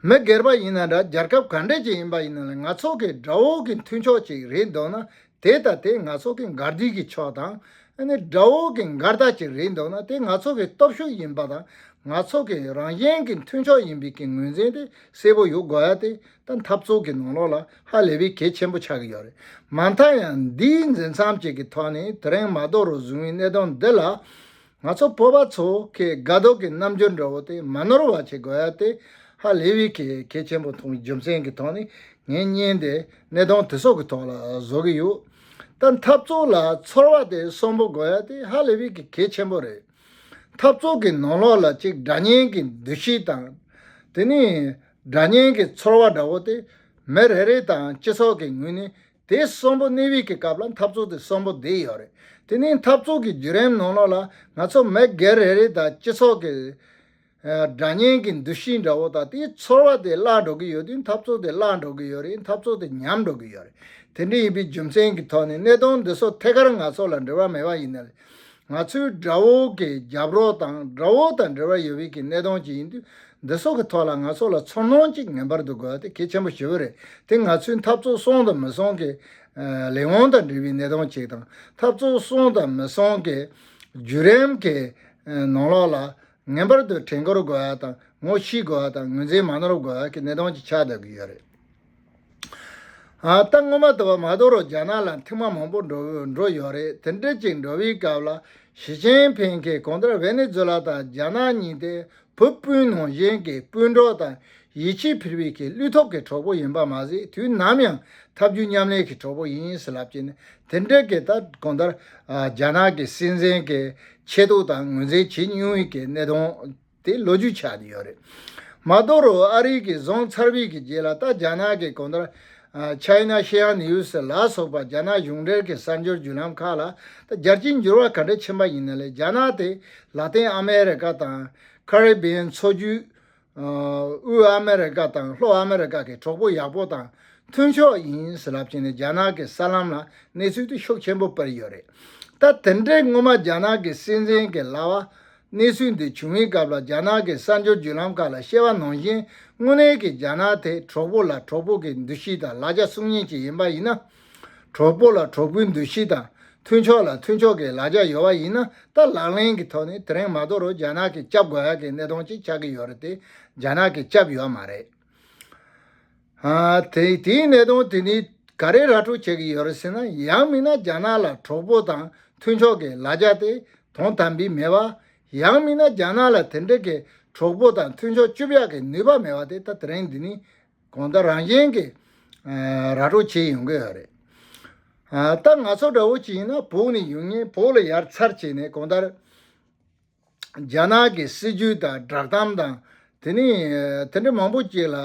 མི་སྒེར་པ་ཡིན་ན་འདྲ་རྒྱལ་ཁབ་ག་འདྲས་ཅིག་ཡིན་པ་ཡིན་ན་ལ་ང་ཚོ་གི་དགྲ་བོ་གི་མཐུན་ཕྱོགས་ཅིག་རེད་འདུག་ན་དེ་ལྟ་དེ་ང་ཚོ་གི་འགལ་ཟླའི་གི་ཕྱོགས་དང་ཨ་ནི་དགྲ་བོ་གི་འགལ་ཟླ་ཅིག་རེད་འདུག་ན་དེ་ང་ཚོ་གི་སྟོབས་ཤུགས་ཡིན་པ་དང་ང་ཚོ་གི་རང་གཞན་གི་མཐུན་ཕྱོགས་ཡིན་པའི་གི་ངོས་འཛིན་དེ་གསལ་པོ་ཡོད་དགོས་ཡ་དེ་ད་འཐབ་རྩོད་གི་ནང་ལོགས་ལ་ཧ་ལས་པའི་གལ་ཆེན་པོ་ཆགས་ཀྱི་ཡོད་རེད། མ་མཐའ་ཡང་འདིའི་འཛིན་མཚམས་ཅིག་གི་ཐོག་ནས་དེ་རིང་མ་དོ་རུ་བཟུང་བའི་གནད་དོན་འདི་ལ། ང་ཚོ་བོད་པ་ཚོ་གི་དགའ་སྡུག་གི་རྣམ་འགྱུར་འདྲ་བོ་དེ་མ་ནོར་བ་བྱེད་དགོས་ཡ་དེ་ཧ་ལས་པའི་གི་གལ་ཆེན་པོ་མཐོང་བའི་རྒྱུ་མཚན་གྱི་ཐོག་ནས་ངས་བརྙན་དེ་གནད་དོན་དེ་ཚོ་གི་ཐོག་ལ་བཟོ་གི་ཡོད། ད་འཐབ་རྩོད་ལ་ཚོར་བ་དེ་གསོན་པོ་དགོས་ཡ་དེ་ཧ་ལས་པའི་གི་གལ་ཆེན་པོ་རེད། འཐབ་རྩོད་ཀྱི་ནང་ལོགས་ལ་གཅིག་དགྲ་གཉེན་གྱི་འདུ་ཤེས་དང་། དེ་ནས་དགྲ་གཉེན་གྱི་ཚོར་བ་འདྲ་བོ་དེ་མི་རེ་རེ་དང་སྤྱི་ཚོགས་ཀྱི་ངོས་ནས། དེ་གསོན་པོ་གནས་པའི་གི་སྐབས་ལ་འཐབ་རྩོད་དེ་གསོན་པོ་བསྡད་ཡོད་རེད། དེ་ནས་འཐབ་རྩོད་ཀྱི་བརྒྱུད་རིམ་ནང་ལོགས་ལ་ང་ཚོ་མི་སྒེར་རེ་རེ་དང་སྤྱི་ཚོགས་ཀྱི་ཨ་དགྲ་གཉེན་གྱི་འདུ་ཤེས་འདྲ་བོ་དང་དེའི་ཚོར་བ་དེ་བརླག་འགྲོ་གི་ཡོད་དུས་འཐབ་རྩོད་དེ་བརླག་འགྲོ་གི་ཡོད་རེད། འཐབ་རྩོད་དེ་ཉམས་འགྲོ་གི་ཡོད་རེད། དེ་འདྲ་ཡིན་པའི་རྒྱུ་མཚན་གྱི་ཐོག་ནས་གནད་དོན་འདི་ཚོ་ཐད་ཀར་ང་ཚོ་ལ་འབྲེལ་བ་མེད་པ་ཡིན་ན་ལས། ང་ཚོའི་དགྲ་བོ་གི་རྒྱབ་རོགས་དང་དགྲ་བོ་དང་འབྲེལ་བ་ཡོད་པའི་གི་གནད་དོན་ཅིག་ཡིན་དུས་འདི་ཚོ་གི་ཐོག་ལ་ང་ཚོ་ལ་ཚོར་སྣང་ཅིག་ངེས་པར་དུ་དགོས་ཏེ་གལ་ཆེན་པོ་ཞེ་པོ་རེད། དེ་ང་ཚོའི་འཐབ་རྩོད་སོང་དང་མི་སོང་གི་ཨ་ལས་དབང་དང་འབྲེལ་བའི་གནད་དོན་ཅིག་དང་འཐབ་རྩོད་སོང་དང་མི་སོང་གི་བརྒྱུད་རིམ་གི་ཨ་ནང་ལོགས་ལ་ངེས་པར་དུ་དྲན་སྐུལ་དགོས་ཡ་དང་ངོ་ཤེས་དགོས་ཡ་དང་ངོས་འཛིན་མ་ནོར་དགོས་ཡ་གི་གནད་དོན་ཅིག་ཆགས་བསྡད་ཀྱི་ཡོད་རེད། ཨ་ད་སྔོན་མ་དུ་བ་མ་དོ་རུ་རྒྱ་ནག་ལ་ཐེངས་མ་མང་པོ་འགྲོ་འགྲོ་ཡོད་རེད། དེ་འདྲ་ཅིག་འགྲོ་བའི་སྐབས་ལ་ཞི་ཅིན་ཕིང་གིས་གང་ལྟར་ཝེ་ནེ་ཛུ་ལ་དང་རྒྱ་ནག་གཉིས་དེ་བོད་སྤུན་ནང་བཞིན་གྱི་སྤུན་གྲོགས་དང་ཡིད་ཆེས་འཕེར་བའི་གི་བློས་ཐོབ་ཀྱི་གྲོགས་པོ་ཡིན་པ་མ་ཟད་དུས་ནམ་ཡང་ཐབས་ཇུས་མཉམ་ལེན་གྱི་གྲོགས་པོ་ཡིན་ཟེར་ལབ་ཀྱི་ནས་དེ་འདྲ་གི་ད་གང་ལྟར་ཨ་རྒྱ་ནག་གི་སྲིད་འཛིན་གྱི་ཆེ་མཐོང་དང་ངོས་འཛིན་བྱེད་མྱོང་བའི་གི་གནད་དོན། དེ་ལོ་རྒྱུས་ཆགས་ཏེ་ཡོད་རེད། མ་དོ་རུ་ཨ་རི་གིས་བཟུང་ཚར་བའི་གི་རྗེས་ལ་ད་རྒྱ་ནག་གི་གང་ལྟར་ཨ་China Shan News ལ་སོགས་པ་རྒྱ་ནག་གཞུང་འབྲེལ་གྱི་གསར་འགྱུར་བརྒྱུད་ལམ་ཁག་ལ་ད་རྒྱལ་སྤྱིའི་འགྱུར་བ་ག་འདྲ་ཕྱིན་པ་ཡིན་ན་ལས་རྒྱ་ནག་དེ་ལ་ཏིན་ཨ་མེ་རི་ཀ་དང་ཁ་རི་བི་ཡན་མཚོ་རྒྱུད་ཨ་དབུས་ཨ་མེ་རི་ཀ་དང་ལྷོ་ཨ་མེ་རི་ཀ་གི་གྲོགས་པོ་ཡག་པོ་དང་མཐུན་ཕྱོགས་ཡིན་ཟེར་ལབ་བྱས་ནས་རྒྱ་ནག་གི་གསར་ལམ་ལ་གནས་ཚུལ་དེ་ཤུགས་ཆེན་པོ་སྤེལ་ཡོད་རེད། ད་དེ་འདྲའི་སྔོན་མ་རྒྱ་ནག་གི་སྲིད་འཛིན་གྱི་ལབ་པ། གནས་ཚུལ་འདི་བྱུང་བའི་སྐབས་ལ་རྒྱ་ནག་གི་གསར་འགྱུར་བརྒྱུད་ལམ་ཁག་ལ་བཤད་པ་ནང་བཞིན་དངོས་གནས་ཀྱི་རྒྱ་ནག་དེ་གྲོགས་པོ་ལ་གྲོགས་པོ་གི་འདུ་ཤེས་དང་ལ་རྒྱ་གསུང་མཁན་ཅིག་ཡིན་པ་ཡིན་ན། གྲོགས་པོ་ལ་གྲོགས་པོའི་འདུ་ཤེས་དང་མཐུན་ཕྱོགས་ལ་མཐུན་ཕྱོགས་ཀྱི་ལ་རྒྱ་ཡོད་པ་ཡིན་ན་ད་ལག་ལེན་གྱི་ཐོག་ནས་དེ་རིང་མ་དོ་རུ་རྒྱ་ནག་གིས་སྐྱབས་དགོས་ཡ་གི་གནད་དོན་ཅིག་ཆགས་ཀྱི་ཡོད་རེད་དེ་རྒྱ་ནག་གིས་སྐྱབས་ཡོད་མ་རེད། ཨ་དེ་དེའི་གནད་དོན་དེ་ནི་ག་རེ་ར་སྤྲོད་བྱེད་ཀྱི་ཡོད་རེད་ཟེར་ན་ཡང་མིན་ན་རྒྱ་ནག་ལ་གྲོགས་པོ་དང་མཐུན་ཕྱོགས་ཀྱི་ལ་རྒྱ་དེ་དོན་དམ་པའི་མེད་པ། ཡང་མིན་ན་རྒྱ་ནག་ལ་དེ་འདྲ་གི་གྲོགས་པོ་དང་མཐུན་ཕྱོགས་སྐྱོབ་ཡག་གི་ནུས་པ་མེད་པ་དེ་ད་དེ་རིང་འདི་ནི་གང་ལྟར་རང་བཞིན་གྱི་ཨ་ར་སྤྲོད་བྱེད་ཡོང་གི་ཡོད་རེད། ཨ་ད་ང་ཚོ་འདྲ་བོ་ཅིག་ཡིན་ན་བོད་ནས་ཡོང་མཁན་བོད་ལ་ཡར་འཚར་བྱས་ནས་གང་ལྟར། རྒྱ་ནག་གི་སྲིད་ཇུས་དང་བསྒྲགས་གཏམ་དང་དེ་ནས་དེ་འདྲ་མང་པོ་ཅིག་ལ་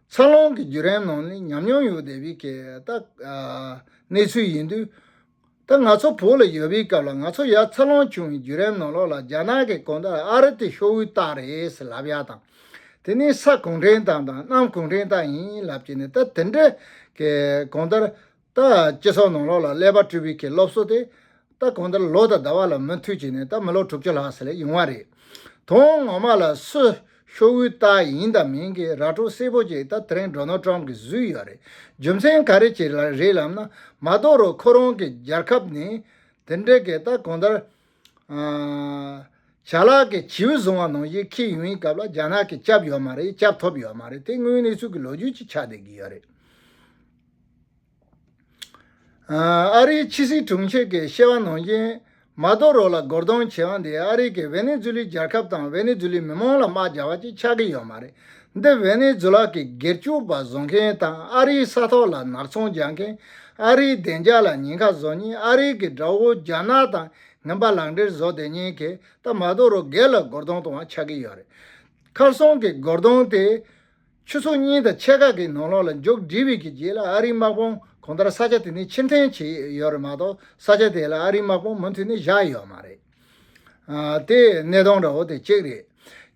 འཚར་ལོངས་ཀྱི་བརྒྱུད་རིམ་ནང་ནས་ཉམས་མྱོང་ཡོད་བསྡད་པའི་གི་ད་གནས་ཚུལ་ཡིན་དུས། ད་ང་ཚོ་བོད་ལ་ཡོད་པའི་སྐབས་ལ་ང་ཚོ་ཡར་འཚར་ལོངས་བྱུང་བའི་བརྒྱུད་རིམ་ནང་ལོགས་ལ་རྒྱ་ནག་གི་གང་ལྟར་ཨ་རི་དེ་ཤོག་བུའི་རྟགས་རེད་ཟེར་ལབ་ཡག་དང་། དེ་ནས་ས་གུང་ཁྲན་ཏང་དང་གནམ་གུང་ཁྲན་ཏང་ཡིན་ལབ་ཀྱི་ནས་ད་དེ་འདྲ་གི་གང་ལྟར། ད་སྤྱི་ཚོགས་ནང་ལོགས་ལ་ཀླད་པ་བཀྲུས་པའི་གི་སློབ་གསོ་དེ་ད་གང་ལྟར་ལོ་དང་ཟླ་བ་ལ་མུ་མཐུད་བྱས་ནས་ད་མི་ལོ་དྲུག་ཅུ་ལྷག་ཙམ་ལ་ཡོང་བ་རེད། དོན་ངོ་མ་ལ་སུ་ཤོག་བུའི་རྟགས་ཡིན་དང་མིན་གྱི་ར་སྤྲོད་གསལ་པོ་ཅིག་ད་དེ་རིང་ཌོ་ནལ་ཊམ་གྱིས་བཟོས་ཡོད་རེད། རྒྱུ་མཚན་ག་རེ་ཅིག་ལ་རེད་ལབ་ན་མ་དོ་རུ་ཁོ་རང་གི་རྒྱལ་ཁབ་ནས་དེ་འདྲའི་གི་ད་གང་ལྟར་ཨ་བྱ་གླག་གི་བྱིའུ་བཟུང་བ་ནང་བཞིན་འཁྱེར་ཡོང་བའི་སྐབས་ལ་རྒྱ་ནག་གིས་སྐྱབས་ཡོད་མ་རེད། སྐྱབས་ཐོབ་ཡོད་མ་རེད། དེ་དངོས་གནས་ཚུལ་གྱི་ལོ་རྒྱུས་ཅིག་ཆགས་བསྡད་ཀྱི་ཡོད་རེད། ཨ་རིའི་ཕྱི་སྲིད་དྲུང་ཆེ་གིས་བཤད་པ་ནང་བཞིན་མ་དོ་རུ་ལ་རྒོལ་རྡུང་བྱས་པ་འདི་ཨ་རི་གིས་ཝེ་ནེ་ཛུ་ལའི་རྒྱལ་ཁབ་དང་ཝེ་ནེ་ཛུ་ལའི་མི་མང་ལ་དམག་རྒྱག་པ་ཅིག་ཆགས་ཀྱི་ཡོད་མ་རེད། འདི་ཝེ་ནེ་ཛུ་ལ་གི་སྒེར་གཅོད་པ་བཟོ་མཁན་དང་ཨ་རིའི་ས་ཐོག་ལ་ནག་ཚོང་རྒྱག་མཁན། ཨ་རིའི་བདེ་འཇགས་ལ་ཉེན་ཁ་བཟོ་མཁན། ཨ་རི་གི་དགྲ་བོ་རྒྱ་ནག་དང་ངན་པ་ལག་འབྲེལ་བཟོ་བསྡད་མཁན་གྱིས་ད་མ་དོ་རུ་སྒེར་ལ་རྒོལ་རྡུང་གཏོང་བ་ཆགས་ཀྱི་ཡོད་རེད། ཁ་སང་གི་རྒོལ་རྡུང་དེ། ཆུ་ཚོད་གཉིས་དང་ཕྱེད་ཀ་གི་ནང་ལོགས་ལ་མཇུག་སྒྲིལ་བའི་གི་རྗེས་ལ་ཨ་རིའི་དམག་དཔུང་གང་ལྟར་ས་ཆ་དེ་ནས་ཕྱིར་འཐེན་བྱས་ཡོད་རེད་མ་གཏོགས། ས་ཆ་དེ་ལ་ཨ་རིའི་དམག་དཔུང་མུ་མཐུད་ནས་བཞག་ཡོད་མ་རེད། ཨ། དེ་གནད་དོན་འདྲ་བོ་དེ་གཅིག་རེད།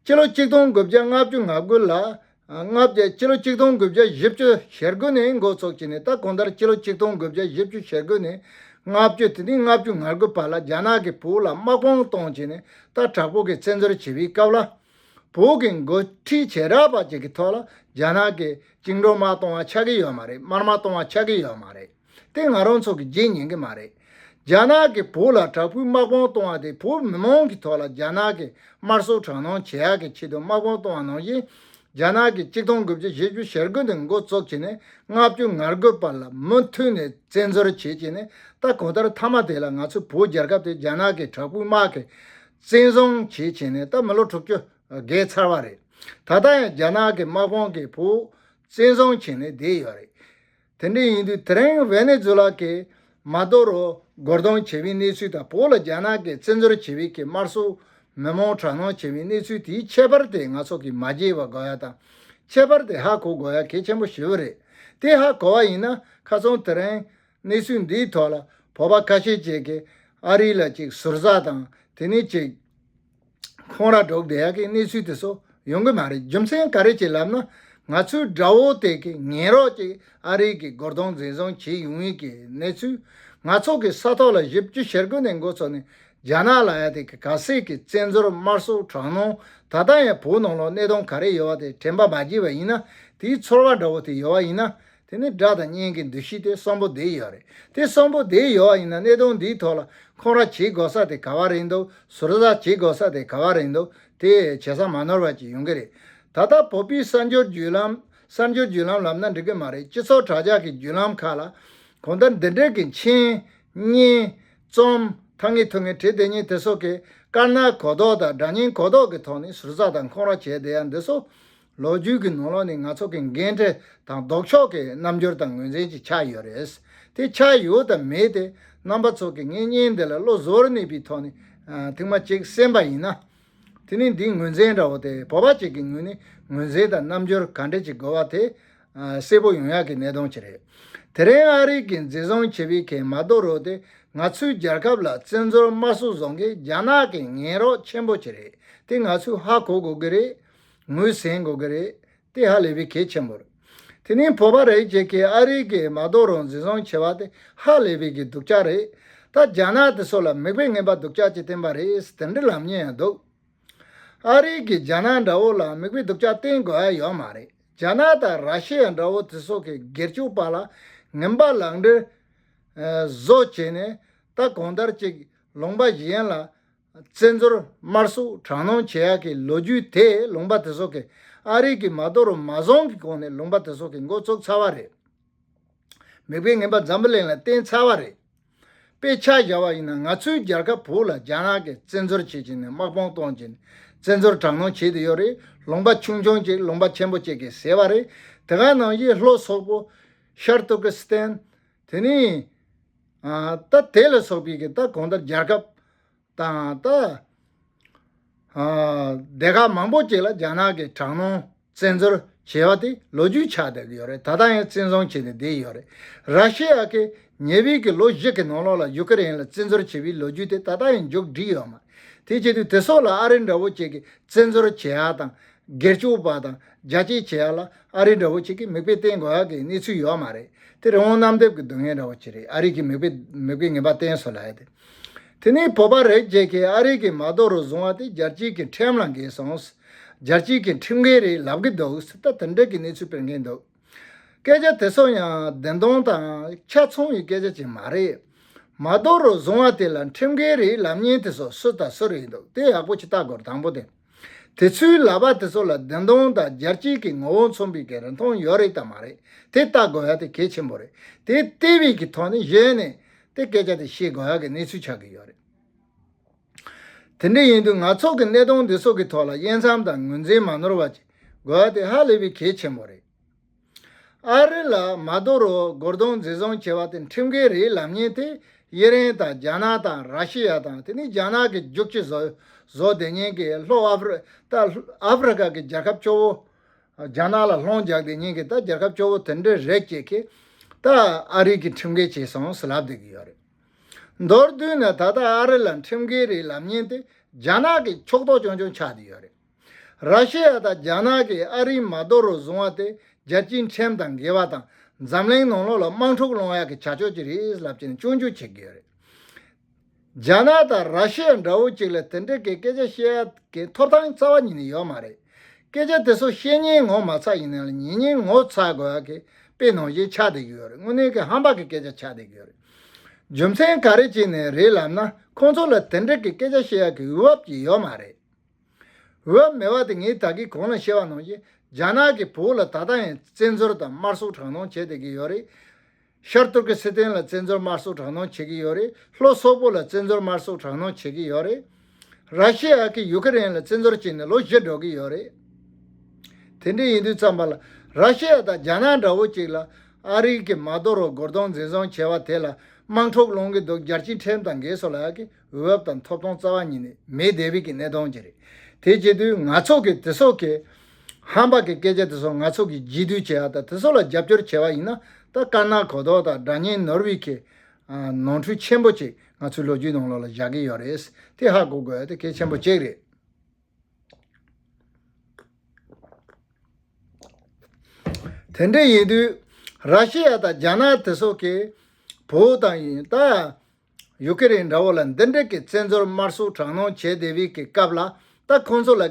སྤྱི་ལོ་ཆིག་སྟོང་དགུ་བརྒྱ་ལྔ་བཅུ་ང་དགུ་ལ། ཨ། ལྔ་བརྒྱ། སྤྱི་ལོ་ཆིག་སྟོང་དགུ་བརྒྱ་བཞི་བཅུ་ཞེ་དགུ་ནས་འགོ་བཙུགས་བྱས་ནས། ད་གང་ལྟར་སྤྱི་ལོ་ཆིག་སྟོང་དགུ་བརྒྱ་བཞི་བཅུ་ཞེ་དགུ་ནས་ལྔ་བཅུ། དེ་ནས་ལྔ་བཅུ་ང་དགུ་བར་ལ་རྒྱ་ནག་གིས་བོད་ལ་དམག་དཔུང་བཏང་བྱས་ནས། ད་དྲག་པོ་གི་བཙན་འཛུལ་བྱེད་པའི་སྐབས་ལ། བོད་ཀྱི་འགོ་ཁྲིད་བྱེ་བྲག་པ་ཅིག་གི་ཐོག་ལ་རྒྱ་ནག་གིས་བཅིངས་འགྲོལ་དམག་གཏོང་བ་ཆགས་ཀྱི་ཡོད་མ་རེད། དམར་དམག་གཏོང་བ་ཆགས་ཀྱི་ཡོད་མ་རེད། དེ་ང་རང་ཚོ་གིས་བརྗེད་ཉན་གྱི་མ་རེད། རྒྱ་ནག་གིས་བོད་ལ་དྲག་པོའི་དམག་དཔུང་གཏོང་བ་དེ། བོད་མི་མང་གི་ཐོག་ལ་རྒྱ་ནག་གིས་དམར་གསོད་དྲག་གནོན་བྱེད་ཡག་གི་ཆེད་དུ་དམག་དཔུང་གཏོང་བ་ནང་བཞིན། རྒྱ་ནག་གིས་ཆིག་སྟོང་དགུ་བརྒྱ་བཞི་བཅུ་ཞེ་དགུ་ནས་འགོ་བཙུགས་བྱས་ནས་ལྔ་བཅུ་ང་དགུ་བར་ལ་མུ་མཐུད་ནས་བཙན་འཛུལ་བྱེད་བྱས་ནས། ད་གང་ལྟར་མཐའ་མ་དེ་ལ་ང་ཚོའི་བོད་རྒྱལ་ཁབ་དེ་རྒྱ་ནག་གི་དྲག་པོའི་དམག་གིས་བཙན་བཟུང་བྱེད་བྱས་ནས། ད་མི་ལོ་དྲུག་ཅུ་བརྒལ་ཚར་བ་རེད། ད་ལྟ་ཡང་རྒྱ་ནག་གི་དམག་དཔུང་གིས་བོད་བཙན་བཟུང་བྱས་ནས་བསྡད་ཡོད་རེད། དེ་འདྲ་ཡིན་དུས། དེ་རིང་ཝེ་ནེ་ཛུ་ལ་གི་མ་དོ་རོ་སྒོར་དོན་བྱེད་པའི་གནས་ཚུལ་དང་། བོད་ལ་རྒྱ་ནག་གིས་བཙན་འཛུལ་བྱེད་པའི་གི་དམར་གསོད་མི་མང་དྲག་གནོན་བྱེད་པའི་གནས་ཚུལ་དེའི་ཁྱད་པར་དེ་ང་ཚོ་གིས་མ་བརྗེད་པ་དགོས་ཡ་དང་། ཁྱད་པར་དེ་ཧ་གོ་དགོས་ཡ་གལ་ཆེན་པོ་ཞེ་པོ་རེད། དེ་ཧ་གོ་བ་ཡིན་ན། ཁ་སང་དེ་རིང་གནས་ཚུལ་འདིའི་ཐོག་ལ་བོད་པ་ཁ་ཤས་ཅིག་གིས་ཨ་རི་ལ་ཅིག་ཟུར་ཟ་དང་། དེ་ནས་ཅིག་ཁོང་ར་འགྲོ་བསྡད་ཡག་གི་གནས་ཚུལ་དེ་ཚོ་ཡོང་གི་མ་རེད། རྒྱུ་མཚན་ག་རེ་ཅིག་ལབ་ན། ང་ཚོའི་དགྲ་བོ་དེ་གི་ངན་རོགས་ཅིག་ཨ་རི་གི་སྒོར་དོན་འཛིན་བཟུང་བྱེད་ཡོང་ཡིན་གི་གནས་ཚུལ། ང་ཚོ་གི་ས་ཐོག་ལ་བཞི་བཅུ་ཞེ་དགུ་ནས་འགོ་ཚུགས་ནས་རྒྱ་ནག་ལ་ཡ་དེ་གི་ག་ཚད་ཀྱི་བཙན་འཛུལ་དམར་གསོད་དྲག་གནོན། ད་ལྟ་ཡང་བོད་ནང་ལོགས་གནད་དོན་ག་རེ་ཡོད་པ་དེ་དྲན་པ་མ་བརྗེད་པ་ཡིན་ན། དེའི་ཚོར་བ་འདྲ་བོ་དེ་ཡོད་པ་ཡིན་ན། དེ་ནི་དགྲ་དང་གཉེན་གྱི་འདུ་ཤེས་དེ་གསོན་པོ་བསྡད་ཡོད་རེད། དེ་གསོན་པོ་བསྡད་ཡོད་པ་ཡིན་ན། གནད་དོན་འདིའི་ཐོག་ལ་ཁོང་ར་བྱེད་དགོས་ས་དེ་ག་བ་རེད་འདུག་ཟུར་ཟ་བྱེད་དགོས་ས་དེ་ག་བ་རེད་འདུག་དེ་བྱེད་ས་མ་ནོར་བ་ཅིག་ཡོང་གི་རེད། ད་ལྟ་བོད་པའི་གསར་འགྱུར་བརྒྱུད་ལམ། གསར་འགྱུར་བརྒྱུད་ལམ་ལབ་ན་འགྲིག་གི་མ་རེད། སྤྱི་ཚོགས་དྲ་རྒྱ་གི་བརྒྱུད་ལམ་ཁག་ལ། གང་ལྟར་འདི་འདྲའི་གི་མཆན། བརྙན། རྩོམ། ཐང་ངེ་ཐུང་ངེ་བྲིས་བསྡད་མཁན་དེ་ཚོ་གིས་དཀར་ནག་གོ་ལྡོག་དང་སྒྲ་སྙན་གོ་ལྡོག་གི་ཐོག་ནས་ཟུར་ཟ་དང་ཁོང་ར་བྱས་བསྡད་ཡ་འདི་ཚོ། ལོ་རྒྱུས་ཀྱི་ནང་ལོགས་ནས་ང་ཚོ་གི་འགན་འཁྲི་དང་ལྡོག་ཕྱོགས་ཀྱི་རྣམ་འགྱུར་དང་ངོས་འཛིན་ཅིག་ཆགས་ཡོད་རེད། དེ་ཆགས་ཡོད་དང་མེད་དེ། རྣམ་པ་ཚོ་གིས་ངའི་བརྙན་འདི་ལ་བློ་གཟུ་བོར་གནས་པའི་ཐོག་ནས། ཨ། ཐེངས་མ་གཅིག་གསན་པ་ཡིན་ན། དེ་ནས་འདིའི་ངོས་འཛིན་འདྲ་བོ་དེ། བོད་པ་གཅིག་གི་ངོས་ནས་ངོས་འཛིན་དང་རྣམ་འགྱུར་ག་འདྲ་ཅིག་དགོས་པ་དེ། ཨ། གསལ་པོ་ཡོང་ཡག་གི་གནད་དོན་ཅིག་རེད། དེ་རིང་ཨ་རི་གིས་འཛིན་བཟུང་བྱས་པའི་གི་མ་དོ་རོ་དེ། ང་ཚོའི་རྒྱལ་ཁབ་ལ་བཙན་འཛུལ་དམར་གསོད་བཟོ་མཁན་རྒྱ་ནག་གི་ངན་རོགས་ཆེན་པོ་ཅིག་རེད། དེ་ང་ཚོས་ཧ་གོ་དགོས་ཀྱི་རེད། ངོས་ཟིན་དགོས་ཀྱི་རེད། དེ་ཧ་ལས་པའི་གལ་ཆེན་པོ་རེད། དེ་ནས་བོད་པ་རིགས་ཅིག་གིས་ཨ་རི་གིས་མ་དོ་རོ་འཛིན་བཟུང་བྱས་པ་དེ་ཧ་ལས་པའི་གི་སྡུག་ཅག་རེད། ད་རྒྱ་ནག་དེ་ཚོ་ལ་མིག་དཔེ་ངན་པ་སྡུག་ཅག་ཅིག་བསྟན་པ་རེད། དེ་འདྲ་ལབ་མཁན་ཡང་འདུག་ཨ་རི་གིས་རྒྱ་ནག་འདྲ་བོ་ལ་མིག་དཔེ་སྡུག་ཅག་བསྟན་དགོས་ཡ་ཡོད་མ་རེད། རྒྱ་ནག་དང་ར་ཤི་ཡ་འདྲ་བོ་དེ་ཚོ་གིས་སྒེར་གཅོད་པ་ལ་ངན་པ་ལག་འབྲེལ་བཟོ་བྱས་ནས། ད་གང་ལྟར་ཅིག་ལུང་པ་གཞན་ལ་བཙན་འཛུལ་དམར་གསོད་དྲག་གནོན་བྱེད་ཡག་གི་ལོ་རྒྱུས་དེ། ལུང་པ་དེ་ཚོ་གིས། ཨ་རི་གིས་མ་དོ་རོ་མ་བཟུང་གི་གོང་ནས་ལུང་པ་དེ་ཚོ་གིས་འགོ་བཙུགས་ཚར་བ་རེད། མིག་དཔེ་ངན་པ་འཛམ་བུ་གླིང་ལ་བསྟན་ཚར་བ་རེད། དཔེ་ཆ་བཞག་པ་ཡིན་ན། ང་ཚོའི་རྒྱལ་ཁབ་བོད་ལ་རྒྱ་ནག་གིས་བཙན་འཛུལ་བྱེད་བྱས་ནས། དམག་དཔུང་གཏོང་བྱས་ནས། བཙན་འཛུལ་དྲག་གནོན་བྱེད་དུ་ཡོད་རེད། ལུང་པ་ཆུང་ཆུང་ཅིག་ལུང་པ་ཆེན་པོ་ཅིག་གིས་བཟས་པ་རེད། དེ་ག་ནང་བཞིན་ལྷོ་སོག་པོ། ཤར་ཏུར་ཀི་སི་ཐན། དེ་ནས། ཨ། ད་དེ་ལ་སོགས་པའི་གི། ད་གང་ལྟར་རྒྱལ་ཁབ་དང་། ད། ཨ། སྡེ་ཁག་མང་པོ་ཅིག་ལ་རྒྱ་ནག་གིས་དྲག་གནོན་བཙན་འཛུལ་བྱས་པ་དེ་ལོ་རྒྱུས་ཆགས་བསྡད་ཀྱི་ཡོད་རེད། ད་ལྟ་ཡང་བཙན་བཟུང་བྱས་ནས་བསྡད་ཡོད་རེད། ར་ཤི་ཡ་གི་ཉེ་བའི་གི་ལོ་བཞི་གི་ནང་ལོགས་ལ་ཡུ་ཀེ་རེན་ལ་བཙན་འཛུལ་བྱས་པའི་ལོ་རྒྱུས་དེ་ད་ལྟ་ཡང་མཇུག་སྒྲིལ་ཡོད་མ་རེད། དེ་བྱེད་དུས་དེ་སོགས་ལ་ཨ་རི་འདྲ་བོ་ཅིག་གིས་བཙན་འཛུལ་བྱེད་ཡ་དང་། སྒེར་གཅོད་པ་དང་རྒྱ་སྐྱེད་བྱེད་ཡ་ལ་ཨ་རི་འདྲ་བོ་ཅིག་གིས་མིག་དཔེ་བསྟན་དགོས་ཡ་གི་གནས་ཚུལ་ཡོད་མ་རེད། དེ་རི་བོང་གནམ་རྡིབ་ཀྱི་སྡུག་བསྔལ་འདྲ་བོ་ཅིག་རེད། ཨ་རི་གིས་མིག་དཔེ། མིག་དཔེ་ངན་པ་བསྟན་སོང་ལབ་ཡ་དེ། དེ་ནས་བོད་པ་རིགས་ཅིག་གིས་ཨ་རི་གིས་མ་དོ་རོ་བཟུང་བ་དེ་རྒྱལ་སྤྱིའི་གི་ཁྲིམས་ལ་འགལ་སོང་། རྒྱལ་སྤྱིའི་གི་ཁྲིམས་འགལ་རེད་ལབ་ཀྱི་འདུག་ཟེར། ད་དེ་འདྲ་གི་གནས་ཚུལ་སྤེལ་མཁན་འདུག་སྐད་ཆ་དེ་ཚོ་ཡང་བདེན་དོན་དང་ཆ་མཚུངས་པའི་སྐད་ཆ་ཅིག་མ་རེད། མ་དོ་རོ་བཟུང་བ་དེ་ལ་ཁྲིམས་འགལ་རེད་ལབ་མཁན་དེ་ཚོ་སུ་དང་སུ་རེད་འདུག་དེ་ཡག་པོ་ཅིག་བལྟ་དགོས་རེད། དང་པོ་དེ། དེ་ཚོའི་ལབ་པ་དེ་ཚོ་ལ་བདེན་དོན་དང་རྒྱལ་སྤྱིའི་གི་ངོ་བོ་མཚོན་པའི་གི་རིན་ཐང་ཡོད་རེད་དང་མ་རེད། དེ་བལྟ་དགོས་ཡ་དེ་གལ་ཆེན་པོ་རེད། དེ་བལྟས་པའི་གི་ཐོག་ནས་གཞི་ནས་དེ་སྐད་ཆ་དེ་བཤད་དགོས་ཡ་གི་གནས་ཚུལ་ཆགས་ཀྱི་ཡོད་རེད། དེ་འདྲ་ཡིན་དུས་ང་ཚོ་གི་གནད་དོན་འདི་ཚོ་གི་ཐོག་ལ་དབྱེ་མཚམས་དང་ངོས་འཛིན་མ་ནོར་བ་ཅིག་དགོས་ཡ་དེ་ཧ་ལས་པའི་གལ་ཆེན་པོ་རེད། ཨ་རི་ལ་མ་དོ་རོ་སྒོར་དོན་འཛིན་བཟུང་བྱས་པ་དེ་ཁྲིམས་འགལ་རེད་ལབ་མཁན་དེ་དབྱི་རན་དང་རྒྱ་ནག་དང་ར་ཤི་ཡ་དང་། དེ་ནས་རྒྱ་ནག་གི་རྒྱུག་ཁྱི་བཟོ་བཟོ་བསྡད་མཁན་གྱི་ལྷོ་ཨ་ཧྥི་རི། ད་ཨ་ཧྥི་རི་ཀ་གི་རྒྱལ་ཁབ་སྐྱོ་བོ། རྒྱ་ནག་ལ་ལྷོང་རྒྱག་དེ་ཉིན་གྱི་ད་རྒྱལ་ཁབ་སྐྱོ་བོ་དེ་འདྲའི་རེད་ཅེས་ཀྱི་ད་ཨ་རི་གི་ཁྲིམས་འགལ་བྱས་སོང་ཟེར་ལབ་བསྡད་ཀྱི་ཡོད་རེད། མདོར་བསྡུས་ན་ད་ལྟ་ཨ་རི་ལ་ཁྲིམས་འགལ་རེད་ལབ་མཁན་དེ་རྒྱ་ནག་གི་ཕྱོགས་གཏོགས་ཆུང་ཆུང་ཆགས་བསྡད་ཡོད་རེད། ར་ཤི་ཡ་དང་རྒྱ་ནག་གིས་ཨ་རིའི་མ་དོ་རུ་བཟུང་བ་དེ་རྒྱལ་སྤྱིའི་ཁྲིམས་དང་འགལ་བ་དང་འཛམ་གླིང་ནང་ལོགས་ལ་དམག་འཁྲུག་སློང་ཡག་གི་བྱ་སྤྱོད་ཅིག་རེད་ལབ་བྱས་ནས་སྐྱོན་བརྗོད་བྱེད་ཀྱི་ཡོད་རེད། རྒྱ་ནག་དང་ར་ཤི་ཡ་འདྲ་བོ་ཅིག་ལ་དེ་འདྲའི་གི་སྐད་ཆ་བཤད་ཡག་གི་ཐོབ་ཐང་རྩ་བ་ཉིད་ནས་ཡོད་མ་རེད། སྐད་ཆ་དེ་ཚོ་བཤད་ཉན་ངོ་མ་ཚ་ཡིན་ན་ལ་ཉན་ཉན་ངོ་ཚ་དགོས་ཡག་གི་དཔེ་ནང་བཞིན་ཆགས་བསྡད་ཀྱི་ཡོད་རེད། དངོས་གནས་ཀྱི་ཧམ་པ་གི་སྐད་ཆ་ཆགས་བསྡད་ཀྱི་ཡོད་རེད། རྒྱུ་མཚན་ག་རེ་བྱས་ནས་རེད་ལབ་ན། ཁོང་ཚོ་ལ་དེ་འདྲ་གི་སྐད་ཆ་བཤད་ཡག་གི་འོས་བབ་ཅིག་ཡོད་མ་རེད། འོས་བབ་མེད་པ་དེ་ངས་ད་གིན་གོང་ལ་བཤད་པ་ནང་བཞིན་རྒྱ་ནག་གིས་བོད་ལ་ད་ལྟ་ཡང་བཙན་འཛུལ་དང་དམར་གསོད་དྲག་གནོན་བྱས་བསྡད་ཀྱི་ཡོད་རེད། ཤར་ཏུར་ཀི་སི་ཐན་ལ་བཙན་འཛུལ་དམར་གསོད་དྲག་གནོན་བྱེད་ཀྱི་ཡོད་རེད། ལྷོ་སོག་པོ་ལ་བཙན་འཛུལ་དམར་གསོད་དྲག་གནོན་བྱེད་ཀྱི་ཡོད་རེད། ར་ཤི་ཡ་གིས་ཡུ་ཀེ་རེན་ལ་བཙན་འཛུལ་བྱས་ནས་ལོ་བཞི་འགྲོ་གི་ཡོད་རེད། དེ་འདྲ་ཡིན་དུས་ཙམ་པ་ལ་ར་ཤི་ཡ་དང་རྒྱ་ནག་འདྲ་བོ་ཅིག་ལ་ཨ་རི་གི་མ་དོ་རུ་རྒོལ་རྡུང་འཛིན་བཟུང་བྱས་པ་དེ་ལ་དམག་འཁྲུག་སློང་གི་འདུག་རྒྱལ་སྤྱིའི་ཁྲིམས་དང་འགལ་སོང་ལབ་ཡག་གི་འོས་བབ་དང་ཐོབ་ཐང་རྩ་བ་ཉིད་ནས་མེད་བསྡད་པའི་གི་གནད་དོན་ཅིག་རེད། དེ་བྱེད་དུས་ང་ཚོ་གི་དེ་ཚོ་གི་ཧམ་པ་གི་སྐད་ཆ་དེ་ཚོ་ང་ཚོ་གི་རྗེས་མཐུད་བྱེད་ཡག་དང་དེ་ཚོ་ལ་རྒྱབ་སྐྱོར་བྱས་པ་ཡིན་ན། ད་དཀར་ནག་གོ་ལྡོག་དང་དགྲ་གཉེན་ནོར་བུའི་གི་ནོར་འཁྲུལ་ཆེན་པོ་ཅིག་ང་ཚོའི་ལོ་རྒྱུས་ནང་ལོགས་ལ་བཞག་གི་ཡོད་རེད། དེ་ཧ་གོ་དགོས་ཡག་དེ་གལ་ཆེན་པོ་གཅིག་རེད། དེ་འདྲ་ཡིན་དུས་ར་ཤི་ཡ་དང་རྒྱ་ནག་དེ་ཚོ་གིས་བོད་དང་ཡིན་ད་ཡུ་ཀེ་རེན་འདྲ་བོ་ལ་འདི་འདྲ་གི་བཙན་འཛུལ་དམར་གསོད་དྲག་གནོན་བྱས་བསྡད་པའི་གི་སྐབས་ལ་ད་ཁོང་ཚོ་ལ་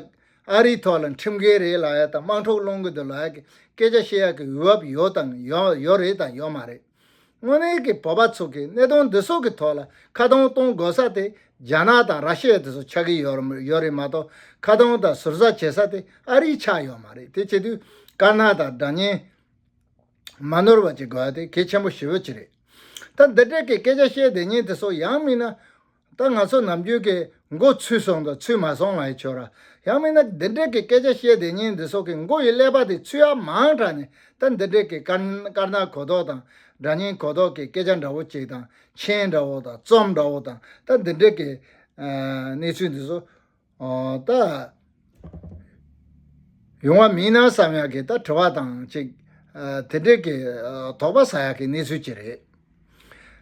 ཨ་རིའི་ཐོག་ལ་ཁྲིམས་འགལ་རེད་ལབ་ཡག་དང་དམག་འཁྲུག་སློང་གི་འདུག་ལབ་ཡག་གི་སྐད་ཆ་བཤད་ཡག་གི་འོས་བབ་ཡོད་དང་ཡོད་ཡོད་རེད་དང་ཡོད་མ་རེད། དངོས་གནས་ཀྱི་བོད་པ་ཚོ་གི་གནད་དོན་འདི་ཚོ་གི་ཐོག་ལ་ཁ་རྡུང་གཏོང་དགོས་ས་དེ་རྒྱ་ནག་དང་ར་ཤི་ཡ་དེ་ཚོ་ཆགས་ཀྱི་ཡོད་རེད་ཡོད་རེད་མ་གཏོགས་ཁ་རྡུང་དང་ཟུར་ཟ་བྱེད་ས་དེ་ཨ་རི་ཆགས་ཡོད་མ་རེད། དེ་བྱེད་དུས་དཀར་ནག་དང་དགྲ་གཉེན་མ་ནོར་བ་ཅིག་དགོས་ཡག་དེ་གལ་ཆེན་པོ་ཞེ་པོ་ཅིག་རེད། ད་འདི་འདྲ་གི་སྐད་ཆ་བཤད་བསྡད་མཁན་དེ་ཚོ་ཡང་མིན་ན། ད་ང་ཚོ་ནམ་རྒྱུན་གྱི་མགོ་ཚོས་སོང་དང་ཚོས་མ་སོང་ལབ་ཡག་ཆོག་ར། ཡང་མིན་ན་འདི་འདྲ་གི་སྐད་ཆ་བཤད་བསྡད་མཁན་འདི་ཚོ་གི་མགོ་ཡི་ཀླད་པ་དེ་ཚོས་ཡག་མང་དྲགས་ནས་ད་འདི་འདྲ་གི་དཀར་དཀར་ནག་གོ་ལྡོག་དང་དགྲ་གཉེན་གོ་ལྡོག་གི་སྐད་ཆ་འདྲ་བོ་ཅིག་དང་མཆན་འདྲ་བོ་དང་རྩོམ་འདྲ་བོ་དང་ད་འདི་འདྲ་གི་གནས་ཚུལ་འདི་ཚོ་ཨོ་ད་ཡོང་བ་མིན་ན་བསམ་ཡག་གི་ད་དྲི་བ་དང་ཅིག་ཨ་དེ་འདྲས་ཀྱི་ཨ་དོགས་པ་ཟ་ཡག་གི་གནས་ཚུལ་ཅིག་རེད།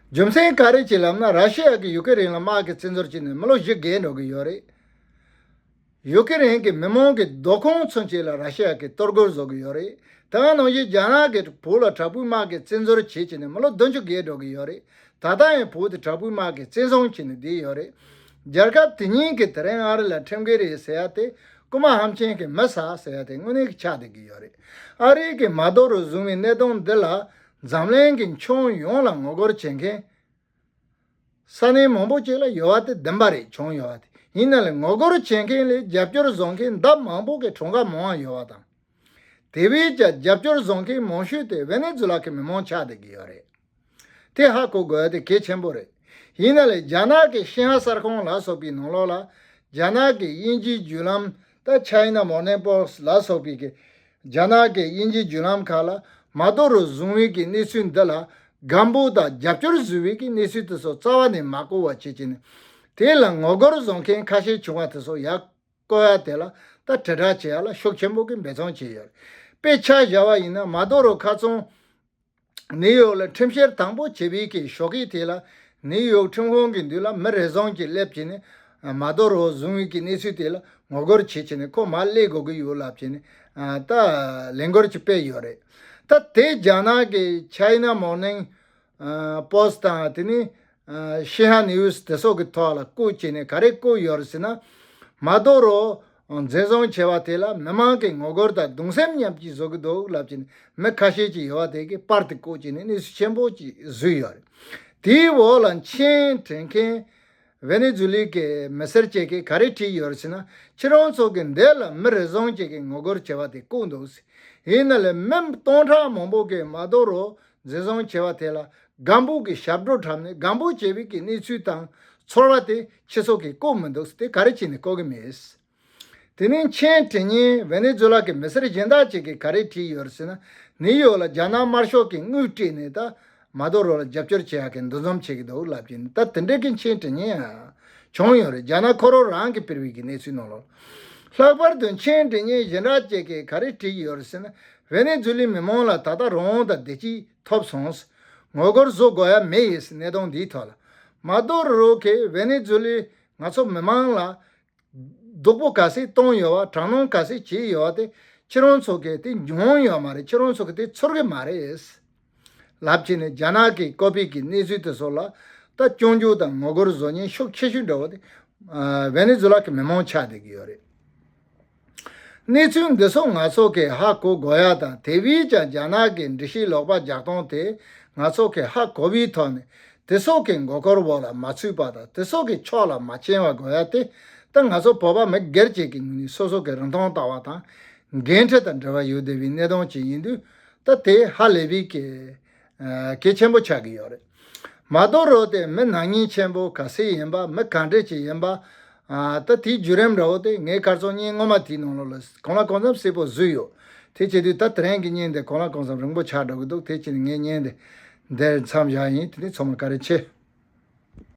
རྒྱུ་མཚན་ག་རེ་ཅིག་ལབ་ན་ར་ཤི་ཡ་གིས་ཡུ་ཀེ་རེན་ལ་དམག་གི་བཙན་འཛུལ་བྱས་ནས་མི་ལོ་བཞི་བརྒལ་འགྲོ་གི་ཡོད་རེད། ཡུ་ཀེ་རེན་གྱི་མི་མང་གི་སྡོད་ཁང་ཚུན་ཆད་ལ་ར་ཤི་ཡ་གིས་གཏོར་རྒོལ་བཟོ་གི་ཡོད་རེད། དེ་ག་ནང་བཞིན་རྒྱ་ནག་གིས་བོད་ལ་དྲག་པོའི་དམག་གི་བཙན་འཛུལ་བྱས་བྱས་ནས་མི་ལོ་བདུན་ཅུ་བརྒལ་འགྲོ་གི་ཡོད་རེད། ད་ལྟ་ཡང་བོད་དེ་དྲག་པོའི་དམག་གིས་བཙན་བཟུང་བྱས་ནས་བསྡད་ཡོད་རེད། རྒྱལ་ཁབ་དེ་གཉིས་ཀྱིས་དེ་རིང་ཨ་རི་ལ་ཁྲིམས་འགལ་རེད་ཟེར་ཡག་དེ་རྐུ་མ་ཧམ་ཆེན་གྱི་མི་ཟ་ཟེར་ཡག་དེ་དངོས་གནས་ཀྱི་ཆགས་བསྡད་ཀྱི་ཡོད་རེད། ཨ་རི་གིས་མ་དོ་རུ་བཟུང་བའི་གནད་དོན་འདི་ལ་འཛམ་གླིང་གི་ཁྱོན་ཡོངས་ལ་ངོ་རྒོལ་བྱེད་མཁན་ས་གནས་མང་པོ་ཅིག་ལ་ཡོད་པ་དེ་བདེན་པ་རེད། བྱུང་ཡོད་པ་དེ་ཡིན་ན་ལས་ངོ་རྒོལ་བྱེད་མཁན་ལས་རྒྱབ་སྐྱོར་བཟོ་མཁན་ལྡབ་མང་པོ་གི་གྲངས་ཀ་མང་བ་ཡོད་པ་དང་། དེ་བས་ཀྱང་རྒྱབ་སྐྱོར་བཟོ་མཁན་མང་ཤོས་དེ་ཝེ་ནེ་ཛུ་ལ་གི་མི་མང་ཆགས་བསྡད་ཀྱི་ཡོད་རེད། དེ་ཧ་གོ་དགོས་ཡག་དེ་གལ་ཆེན་པོ་རེད། ཡིན་ན་ལས་རྒྱ་ནག་གི་ཤིན་ཧྭ་གསར་ཁང་ལ་སོགས་པའི་ནང་ལོགས་ལ་རྒྱ་ནག་གི་དབྱིན་ཇིའི་བརྒྱུད་ལམ་ད་China Morning Post ལ་སོགས་པའི་གི་རྒྱ་ནག་གི་དབྱིན་ཇིའི་བརྒྱུད་ལམ་ཁག་ལ་མ་དོ་རུ་བཟུང་བའི་གི་གནས་ཚུལ་འདི་ལ་སྒམ་པོ་དང་རྒྱབ་སྐྱོར་བཟོ་བའི་གི་གནས་ཚུལ་དེ་ཚོ་རྩ་བ་ནས་མ་བཀོད་པ་བྱེད་ཀྱི་ནས་དེ་ལ་ངོ་རྒོལ་བཟོ་མཁན་ཁ་ཤས་བྱུང་བ་དེ་ཚོ་ཡག་བཀོད་ཡག་དེ་ལ་ད་དྲིལ་བསྒྲགས་བྱེད་ཡག་ལ་ཤུགས་ཆེན་པོ་གི་འབད་བརྩོན་བྱས་ཡོད། དཔེ་ཆ་བཞག་པ་ཡིན་ན་མ་དོ་རུ་ཁ་ཚོན་ནིའུ་ཡོག་ལ་ཁྲིམས་བཤེར་དང་པོ་བྱེད་པའི་གི་ཞོགས་ཀས་དེ་ལ་ནིའུ་ཡོག་ཁྲིམས་ཁང་གི་མདུན་ལ་མི་རེ་ཟུང་གིས་སླེབས་བྱས་ནས་མ་དོ་རུ་བཟུང་བའི་གི་གནས་ཚུལ་དེ་ལ་ངོ་རྒོལ་བྱེད་བྱས་ནས་ཁོ་མར་སླེབས་དགོས་ཀྱི་ཡོད་ལབ་བྱས་ནས་ད་ལས་འགུལ་ཅིག་སྤེལ་ཡོད་རེད། ད་དེ་རྒྱ་ནག་གི་China Morning Post དང་དེ་ནི་ཤིན་ཧྭ་ནིའུ་སི་དེ་ཚོ་གི་ཐོག་ལ་བཀོད་བྱས་ནས་ག་རེ་བཀོད་ཡོད་རེད་ཟེར་ན། མ་དོ་རུ་འཛིན་བཟུང་བྱས་པ་དེ་ལ་མི་མང་གི་ངོ་རྒོལ་དང་གདུང་སེམས་མཉམ་སྐྱེད་བཟོ་གི་འདུག་ལབ་བྱས་ནས་མི་ཁ་ཤས་ཀྱིས་ཡོད་པ་དེ་གི་པར་དེ་བཀོད་བྱས་ནས་གནས་ཚུལ་ཆེན་པོ་ཅིག་བཟོས་ཡོད་རེད། དེའི་འོག་ལ་མཆན་འབྲི་མཁན་ཝེ་ནེ་ཛུ་ལི་གི་མི་སེར་ཅིག་གིས་ག་རེ་བྲིས་ཡོད་རེད་ཟེར་ན། ཁྱེད་རང་ཚོ་གི་འདི་ལ་མི་རེ་ཟུང་ཅིག་གིས་ངོ་རྒོལ་བྱས་པ་དེ་བཀོད་འདུག་ཟེར། ཡིན་ན་ལས་མི་སྟོང་ཕྲག་མང་པོ་གིས་མ་དོ་རུ་འཛིན་བཟུང་བྱས་པ་དེ་ལ་སྒམ་པོ་གི་ཞབས་བྲོ་འཁྲབ་ནས་སྒམ་པོ་བྱས་པའི་གི་གནས་ཚུལ་དང་ཚོར་བ་དེ་ཁྱེད་ཚོ་གིས་བཀོད་མི་འདུག་ཟེར། དེ་ག་རེ་བྱས་ནས་བཀོད་གི་མེད། དེ་ནས་མཆན་འབྲི་མཁན་ཝེ་ནེ་ཛུ་ལ་གི་མི་སེར་གཞན་དག་ཅིག་གིས་ག་རེ་བྲིས་ཡོད་རེད་ཟེར་ན། ནིའུ་ཡོག་ལ་རྒྱ་ནག་དམར་ཤོག་གིས་དངུལ་སྤྲད་ནས་ད་མ་དོ་རུ་ལ་རྒྱབ་སྐྱོར་བྱེད་ཡག་གི་འདུ་འཛོམས་བྱེད་ཀྱི་འདུག་ལབ་ཀྱིན་ད་དེ་འདྲའི་གི་མཆན་འབྲི་མཁན་ཡང་བྱུང་ཡོད་རེད། རྒྱ་ནག་ཁོ་རང་རང་གིས་སྤེལ་བའི་གི་གནས་ཚུལ་ནང་ལོགས། ལྷག་པར་དུ་མཆན་འབྲི་མཁན་གཞན་དག་ཅིག་གིས་ག་རེ་བྲིས་ཡོད་རེད་ཟེར་ན། ཝེ་ནེ་ཛུ་ལའི་མི་མང་ལ་ད་ལྟ་རང་དབང་དང་བདེ་སྐྱིད་ཐོབ་སོང་། ངོ་རྒོལ་བཟོ་དགོས་ཡ་མེད་ཡིན་ཟེར། གནད་དོན་འདིའི་ཐོག་ལ། མ་དུ་རོ་གིས་ཝེ་ནེ་ཛུ་ལའི་ང་ཚོ་མི་མང་ལ་སྡུག་པོ་ག་ཚད་བཏང་ཡོད་པ། དྲག་གནོན་ག་ཚད་བྱས་ཡོད་པ་དེ་ཁྱེད་རང་ཚོ་གིས་དེ་མྱོང་ཡོད་མ་རེད། ཁྱེད་རང་ཚོ་གིས་དེ་ཚོར་གི་མ་རེད། ལབ་བྱས་ནས་རྒྱ་ནག་གིས་ཀོ་པི་གི་གནས་ཚུལ་དེ་ཚོ་ལ་ད་སྐྱོན་བརྗོད་དང་ངོ་རྒོལ་བཟོ་མཁན་ཤུགས་ཆེ་ཤོས་འདྲ་བོ་དེ་ཨ་ཝེ་ནེ་ཛུ་ལ་གི་མི་མང་ཆགས་བསྡད་ཀྱི་ཡོད་རེད། གནས་ཚུལ་འདི་ཚོ་ང་ཚོ་གིས་ཧ་གོ་དགོས་ཡ་དང་། དེ་བས་ཀྱང་རྒྱ་ནག་གི་འགྲེལ་བཤད་ལོག་པ་རྒྱག་སྟངས་དེ་ང་ཚོ་གིས་ཧ་གོ་བའི་ཐོག་ནས་དེ་ཚོ་གི་མགོ་སྐོར་འོག་ལ་མ་ཚུད་པ་དང་། དེ་ཚོ་གི་ཕྱོགས་ལ་མ་འཆེལ་བ་དགོས་ཡ་དེ་ད་ང་ཚོ་བོད་པ་མི་སྒེར་གཅིག་གི་ངོས་ནས་སོ་སོ་གི་རིན་ཐང་ལྟ་བ་དང་། འགན་འཁྲི་དང་འབྲེལ་བ་ཡོད་བསྡད་པའི་གནད་དོན་ཅིག་ཡིན་དུས། ད་དེ་ཧ་ལས་པའི་གི་ཨ་གལ་ཆེན་པོ་ཆགས་ཀྱི་ཡོད་རེད། མ་དུ་རོ་དེ་མི་ནག་ཉེས་ཆེན་པོ་ག་ཚད་ཡིན་པ། མི་ག་འདྲ་ཅིག་ཡིན་པ། ཨ་ད་དེའི་བརྒྱུད་རིམ་འདྲ་བོ་དེ་ངས་གར་སོང་བརྙན་སྔོན་མ་དེའི་ནང་ལོགས་ལ་གང་ལ་གང་འཚམ་གསལ་པོ་བཟོས་ཡོད། དེ་བྱེད་དུས་ད་དེ་རིང་གི་བརྙན་དེ་གང་ལ་གང་འཚམ་རིང་པོ་ཆགས་འགྲོ་གི་འདུག་དེ་བྱས་ནས་ངས་བརྙན་དེ་འདིར་མཚམས་བཞག་ཡིན། དེ་ནས་ཚང་མ་བཀའ་དྲིན་ཆེ།